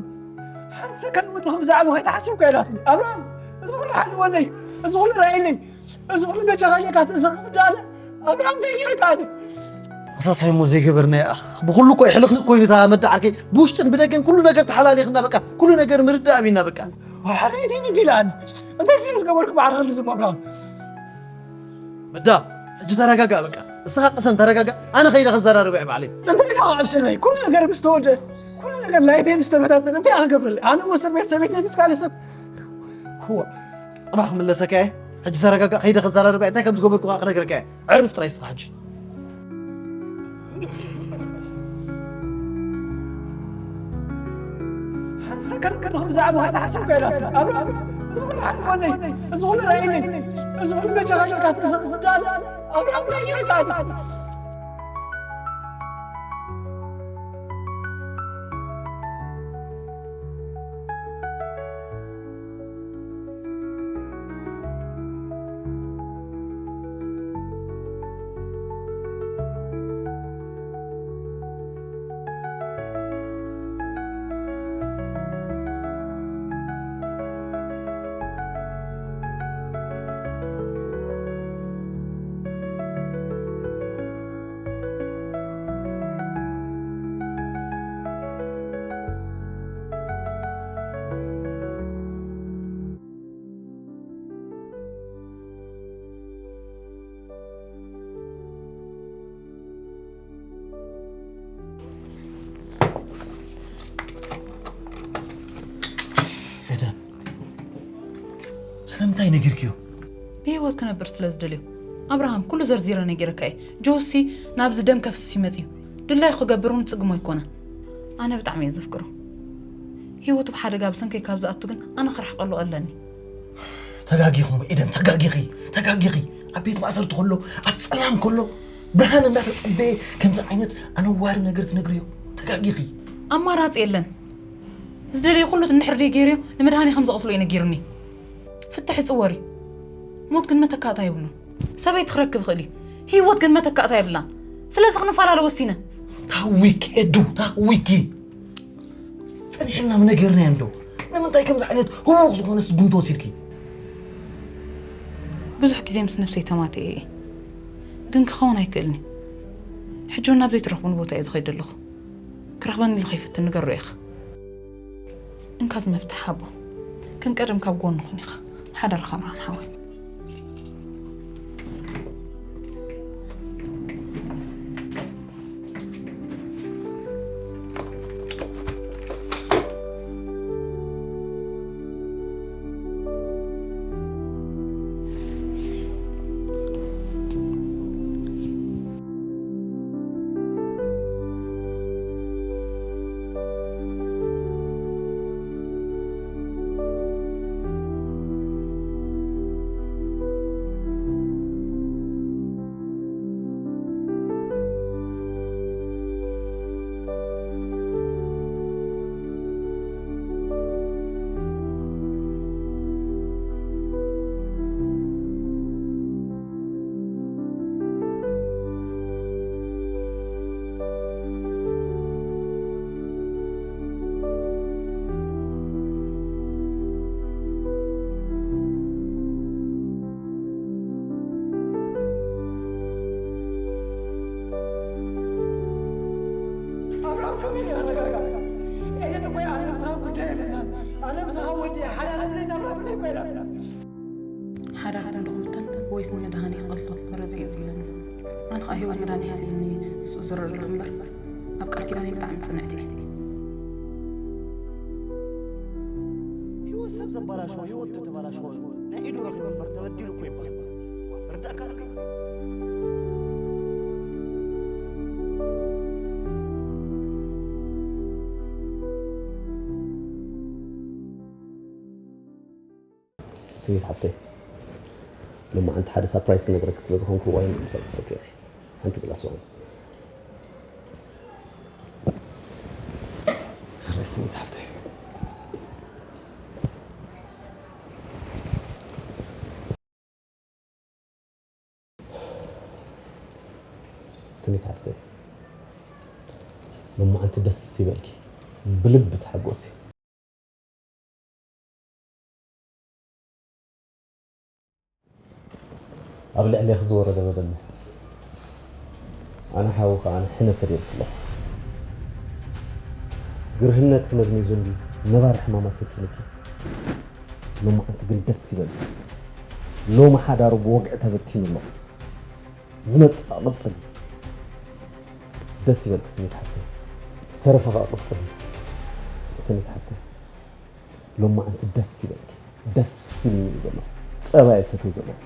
ሓንቲ ሰከንድ እውን ብዛዕባ ከይትሓስብ እኮ ኢላትኒ። ኣብርሃም፣ እዚ ኩሉ ሓልወለይ፣ እዚ ኩሉ ራእይለይ፣ እዚ ኩሉ በጃኻ ኢለካ ዝተሰኽፍ ዳለ። ኣብርሃም፣ እንታይ ገይረካ ኣነ? ኣሳሳይ እሞ ዘይገበርናዮ ኣኽ። ብኹሉ እኮ ሕልኽልኽ ኮይኑ እታ መዳዓርከይ ብውሽጥን ብደገን ኩሉ ነገር ተሓላሊኽና በቃ። ኩሉ ነገር ምርዳእ ኣቢና በቃ። ሓረይቲ ንዲላን። እንታይ ስለ ዝገበርኩ ባዕልኻ ንዝም ኣብርሃም? መዳ፣ ሕጂ ተረጋጋእ በቃ። እስኻ ቅሰን ተረጋጋእ። ኣነ ከይደ ክዘራረብ እየ ባዕለይ። እንታይ ኢኻ ኣብ ስለይ? ኩሉ ነገር ምስ ተወደ፣ ኩሉ ነገር ላይፈይ ምስ ተበታተነ፣ እንታይ ኢኻ ክገብረለይ? ኣነ ወስር ቤት ሰበይተይ ምስ ካልእ ሰብ። እዋ፣ ጽባሕ ክምለሰካ እየ። ሕጂ ተረጋጋእ፣ ከይደ ክዘራረብ እየ። እንታይ ከም ዝገበርኩ ከዓ ክነግረካ እየ። ዕርፍ ጥራይ እስኻ ሕጂ። ሓንቲ ሰከንድ ክትኽም ብዛዕባ ከይትሓስብ እኮ ኢላትኒ። ኣብርሃም፣ እዚ ኩሉ ሓልወለይ፣ እዚ ኩሉ ራእይለይ፣ እዚ ኩሉ በጃኻ ኢልካ ዝተሰኽፍ ዳለ። ኣብርሃም፣ እንታይ ገይረካ ኣነ? ኤደን፣ ስለምንታይ ነጊርክዮ? ብህይወት ክነብር ስለ ዝደልዮ። ኣብርሃም፣ ኩሉ ዘርዚረ ነጊረካ እየ። ጆሲ ናብዚ ደም ከፍስስ እዩ መፅዩ። ድላዩ ክገብር እውን ዝፅግሞ ኣይኮነን። ኣነ ብጣዕሚ እየ ዘፍቅሮ። ህይወቱ ብሓደጋ ብሰንከይ ካብ ዝኣቱ ግን ኣነ ክርሕቀሉ ኣለኒ። ተጋጊኺ እሞ ኤደን፣ ተጋጊኺ፣ ተጋጊኺ። ኣብ ቤት ማእሰርቲ ከሎ፣ ኣብ ጸላም ከሎ፣ ብርሃን እናተጸበየ ከምዚ ዓይነት ኣነዋሪ ነገር ትነግርዮ? ተጋጊኺ። ኣማራጺ የለን። ዝደለየ ኩሉ እንድሕር ደይ ገይርዮ፣ ንመድሃኔ ከም ዘቕትሎ እዩ ነጊሩኒ። ፍትሒ ጽወር እዩ። ሞት ግን መተካእታ የብሉን። ሰበይቲ ክረክብ ይኽእል እዩ። ህይወት ግን መተካእታ የብላን። ስለዚ ክንፈላለ ወሲነ። ታዊኪ ኤዱ፣ ታዊኪ። ጸኒሕና ምነገርናዮ እንዶ። ንምንታይ ከምዚ ዓይነት ህውኽ ዝኾነ ስጉምቲ ወሲድኪ? ብዙሕ ግዜ ምስ ነብሰይ ተማቲኤ እየ። ግን ክኸውን ኣይክእልን እዩ። ሕጂ እውን ናብ ዘይትረኽቡኒ ቦታ እየ ዝኸይድ ዘለኹ። ክረኽበኒ ኢሉ ከይፍትን ንገሮ ኢኻ። እንካ እዚ መፍትሕ ሃቦ። ከም ቀደም ካብ ጎኑ ኩን ኢኻ። ሓዳርኻ ምሃም ሓወይ። ኣብርሃም፣ ከመይ ኢለ ክረጋጋእ? ኤደን እኮ ኣነ ንስኻ ጉዳይ የብልናን። ኣነ ምሳኻ ወዲ እየ፣ ሓዳር የብለይን፣ ኣብርሃም፣ ኢለ እኮ ኢላትና። ሓዳርኩም ዶ ክብተን ወይስ ንመድሃኔ ክቐትሎ ምረጽ እዩ ዝብለኒ። ኣነ ኸኣ ህይወት መድሃኔ ሓሲብኒ ምስኡ ዝረርብ እምበር፣ ኣብ ቃል ኪዳነይ ብጣዕሚ ጽንዕቲ እየ። ህይወት ሰብ ዘባላሽዎ ህይወት ተተባላሽዎ ናይ ኢዱ ረኺቡ እምበር ተበዲሉ እኮ ይበሃል። ርዳእካ ኣሎ? ስኒት ሓፍተይ፣ ሎማዓንቲ ሓደ ሳፕራይዝ ክነግረኪ ስለ ዝኾንኩ ዋይን ምሳይ ትሰትዮ ኢኺ። ሓንቲ ግላስ ዋይን። ሕራይ ስኒት ሓፍተይ። ስኒት ሓፍተይ፣ ሎማዓንቲ ደስ ይበልኪ፣ ብልቢ ተሓጎሲ። ኣብ ልዕሌኺ ዝወረደ በደል፣ ኣነ ሓዊ ከኣ ኣነ ሕነ ተደልኩ ኣለኹ። ግርህነትኪ መዝሚዙ እንዲ ነባሪ ሕማም ኣሰኪሙኪ። ሎማዓንቲ ግን ደስ ይበልኪ። ሎሚ ሓዳሩ ብወግዒ ተበቲኑ ኣሎ። ዝመጽእ ክቕጽል። ደስ ይበልኪ ስኒት ሓፍተይ። ዝተረፈ ከኣ ቅጽል። ስኒት ሓፍተይ፣ ሎማዓንቲ ደስ ይበልኪ። ደስ ኢሉኒ እዩ ዘሎ። ጸባ እየ ሰትየ ዘለኹ።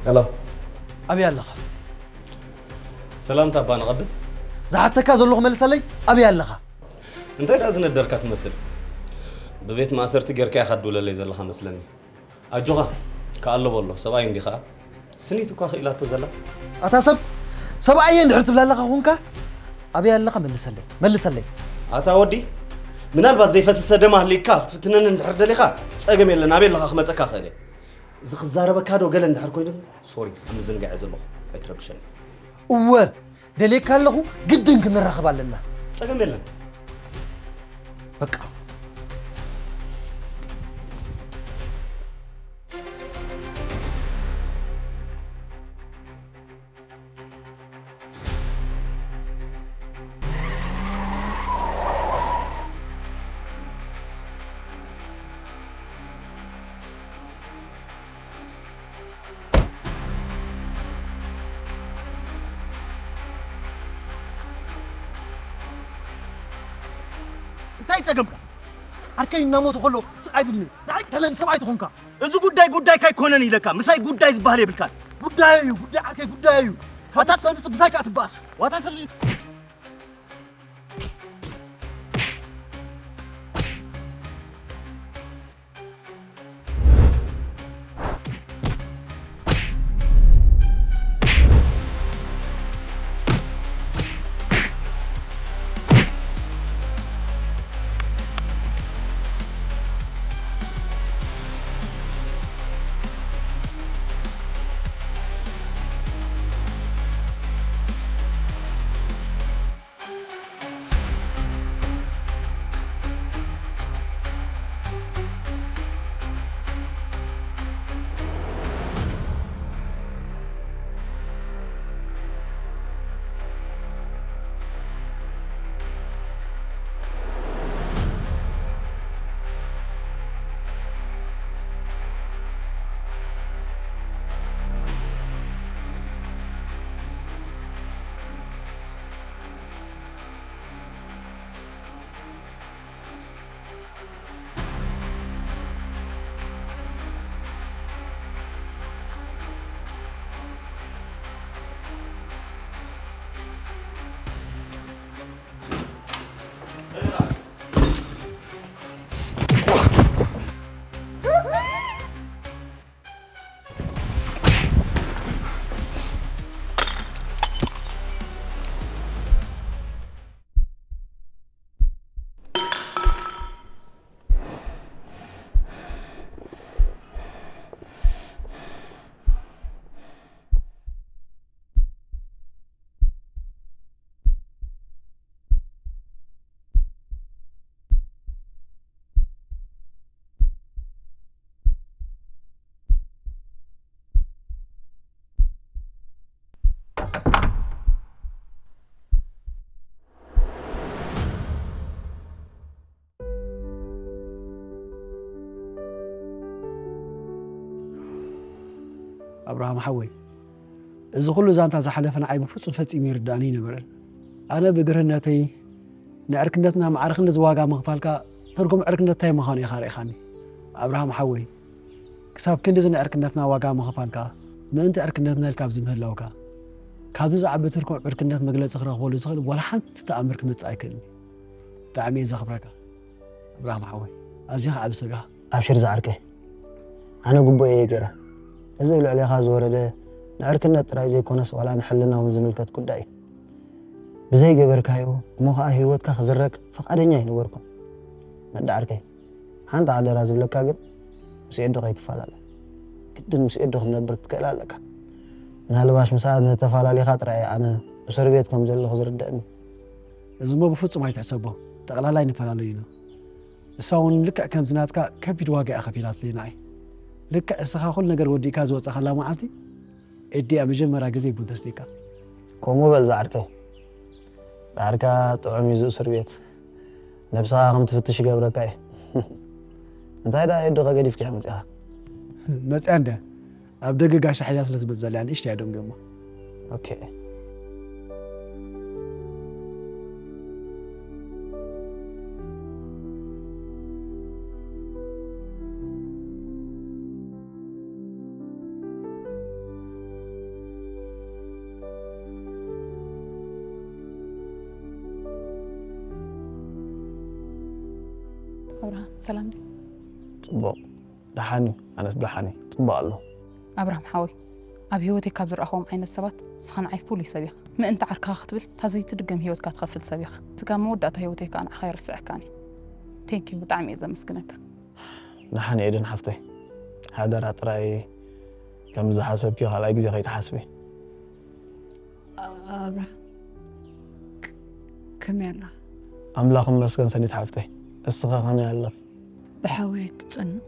ሄሎ። ኣበይ ኣለኻ? ሰላምታ እባ ንቐድም። ዝሓተካ ዘለኹ መልሰለይ፣ ኣበይ ኣለኻ? እንታይ ደኣ ዝነደርካ ትመስል? ብቤት ማእሰርቲ ጌርካ ኢኻ ትድውለለይ ዘለኻ መስለኒ። ኣጆኻ፣ ክኣልቦ ኣሎ፣ ሰብኣይ እንዲኻ። ስኒት እኳ ክኢላቶ ዘላ። ኣታ ሰብ፣ ሰብኣየ እንድሕር ትብላ ኣለኻ ኹንካ፣ ኣበይ ኣለኻ? መልሰለይ፣ መልሰለይ። ኣታ ወዲ፣ ምናልባት ዘይፈሰሰ ደም ኣህሊካ ክትፍትነኒ እንድሕር ደሊኻ፣ ጸገም የለን፣ ኣበይ ኣለኻ ክመጸካ እኽእል እየ። እዚ ክዛረበካ ዶ ገለ እንድሕር ኮይኑ፣ ሶሪ፣ ኣብ ምዝንጋዕ እየ ዘለኹ፣ ኣይትረብሸኒ። እወ፣ ደልየካ ኣለኹ፣ ግድን ክንራኸብ ኣለና። ጸገም የለን። በቃ። እንታይ ጸገምካ? ዓርከይ እናሞተ ከሎ ስቕ ኣይብልኒ። ንዓይ ቅተለኒ፣ ሰብኣይ ተኾንካ። እዚ ጉዳይ ጉዳይካ ኣይኮነን ኢለካ። ምሳይ ጉዳይ ዝበሃል የብልካን። ጉዳይ እዩ፣ ጉዳይ ዓርከይ ጉዳይ እዩ። ዋታ ሰብ ንስ ብሳይካ ትባስ። ዋታ ሰብ ኣብርሃም ሓወይ፣ እዚ ኩሉ ዛንታ ዝሓለፈ ንዓይ ብፍጹም ፈጺሙ ይርዳእኒ ኣይነበረን። ኣነ ብግርህነተይ ንዕርክነትና ማዕረ ክንድዚ ዋጋ ምኽፋልካ ትርጉም ዕርክነት እንታይ ምዃኑ ኢኻ ኣርኢኻኒ። ኣብርሃም ሓወይ፣ ክሳብ ክንድዚ ንዕርክነትና ዋጋ ምኽፋልካ፣ ምእንቲ ዕርክነትና ኢልካ ኣብዚ ምህላውካ፣ ካብዚ ዝዓቢ ትርጉም ዕርክነት መግለጺ ክረኽበሉ ዝኽእል ዋላ ሓንቲ ተኣምር ክመጽእ ኣይክእልን። ብጣዕሚ እየ ዘኽብረካ ኣብርሃም ሓወይ፣ ኣዚኻ ዓቢ ሰብ ኢኻ። ኣብሽር ዝዓርከይ፣ ኣነ ግቡእ እየ ገይረ። እዚ ኣብ ልዕሌኻ ዝወረደ ንዕርክነት ጥራይ ዘይኮነስ ዋላ ንሕልና እውን ዝምልከት ጉዳይ እዩ። ብዘይገበርካዮ እሞ ኸኣ ህይወትካ ክዝረግ ፍቓደኛ ኣይነበርኩን። መዳ ዓርከይ፣ ሓንቲ ሓደራ ዝብለካ ግን ምስ ኤዱ ከይትፈላለ። ግድን ምስ ኤዱ ክትነብር ክትክእል ኣለካ። ምናልባሽ ምስኣ ተፈላሊኻ ጥራይ እየ ኣነ እስር ቤት ከም ዘለኹ ዝርደእኒ። እዚ እሞ ብፍጹም ኣይትሕሰቦ። ጠቕላላ ኣይንፈላለዩ ኢና። እሳ እውን ልክዕ ከምዚ ናትካ ከቢድ ዋጋ እያ ከፊላትለይ ንዓይ። ልክዕ እስኻ ኩሉ ነገር ወዲእካ ዝወጻኻላ መዓልቲ ኤዲ እያ መጀመርያ ግዜ ቡን ተስቲካ። ከምኡ በል ዝዓርከይ። ዳርካ ጥዑም እዩ እዚ እስር ቤት። ነብስኻ ከም ትፍትሽ ይገብረካ እዩ። እንታይ ደኣ ኤዱ ከገዲፍካያ መጺኻ? መጺኣ እንድያ። ኣብ ደገ ጋሻ ሒዛ ስለ ትመጽእ ዘላ እያ ንእሽተይ እያ ደንጉዮማ። ኦኬ። ኣብርሃም ሰላም ድዩ? ጽቡቕ። ደሓን እዩ። ኣነስ ደሓን እየ። ጽቡቕ ኣሎ። ኣብርሃም ሓወይ፣ ኣብ ህይወተይ ካብ ዝረኣኽዎም ዓይነት ሰባት ንስኻ ንዓይ ፍሉይ ሰብ ኢኻ። ምእንቲ ዓርክኻ ክትብል እታ ዘይትድገም ህይወትካ ትኸፍል ሰብ ኢኻ። ስጋብ መወዳእታ ህይወተይ ከኣ ንዓኻ ኣይርስዐካን እየ። ቴንኪው፣ ብጣዕሚ እየ ዘመስግነካ። ደሓን እየ ኤደን ሓፍተይ። ሓደራ ጥራይ ከምዚ ዝሓሰብክዮ ካልኣይ ግዜ ከይትሓስቢ። ኣብርሃም ከመይ ኣለኻ? ኣምላኽ ይመስገን ሰኒት ሓፍተይ። እስኸ ከመይ ኣለኺ? ብሓወይ ኣይትጨነቕ።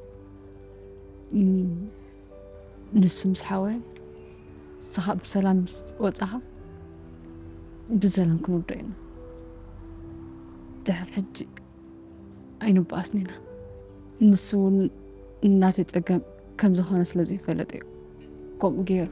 ንሱ ምስ ሓወየ ንስኻ ብሰላም ምስ ወጻኻ ብሰላም ክንውዶ ኢና። ድሕሪ ሕጂ ኣይንበኣስን ኢና። ንሱ እውን ናተይ ጸገም ከም ዝኾነ ስለ ዘይፈለጠ እዩ ከምኡ ገይሩ።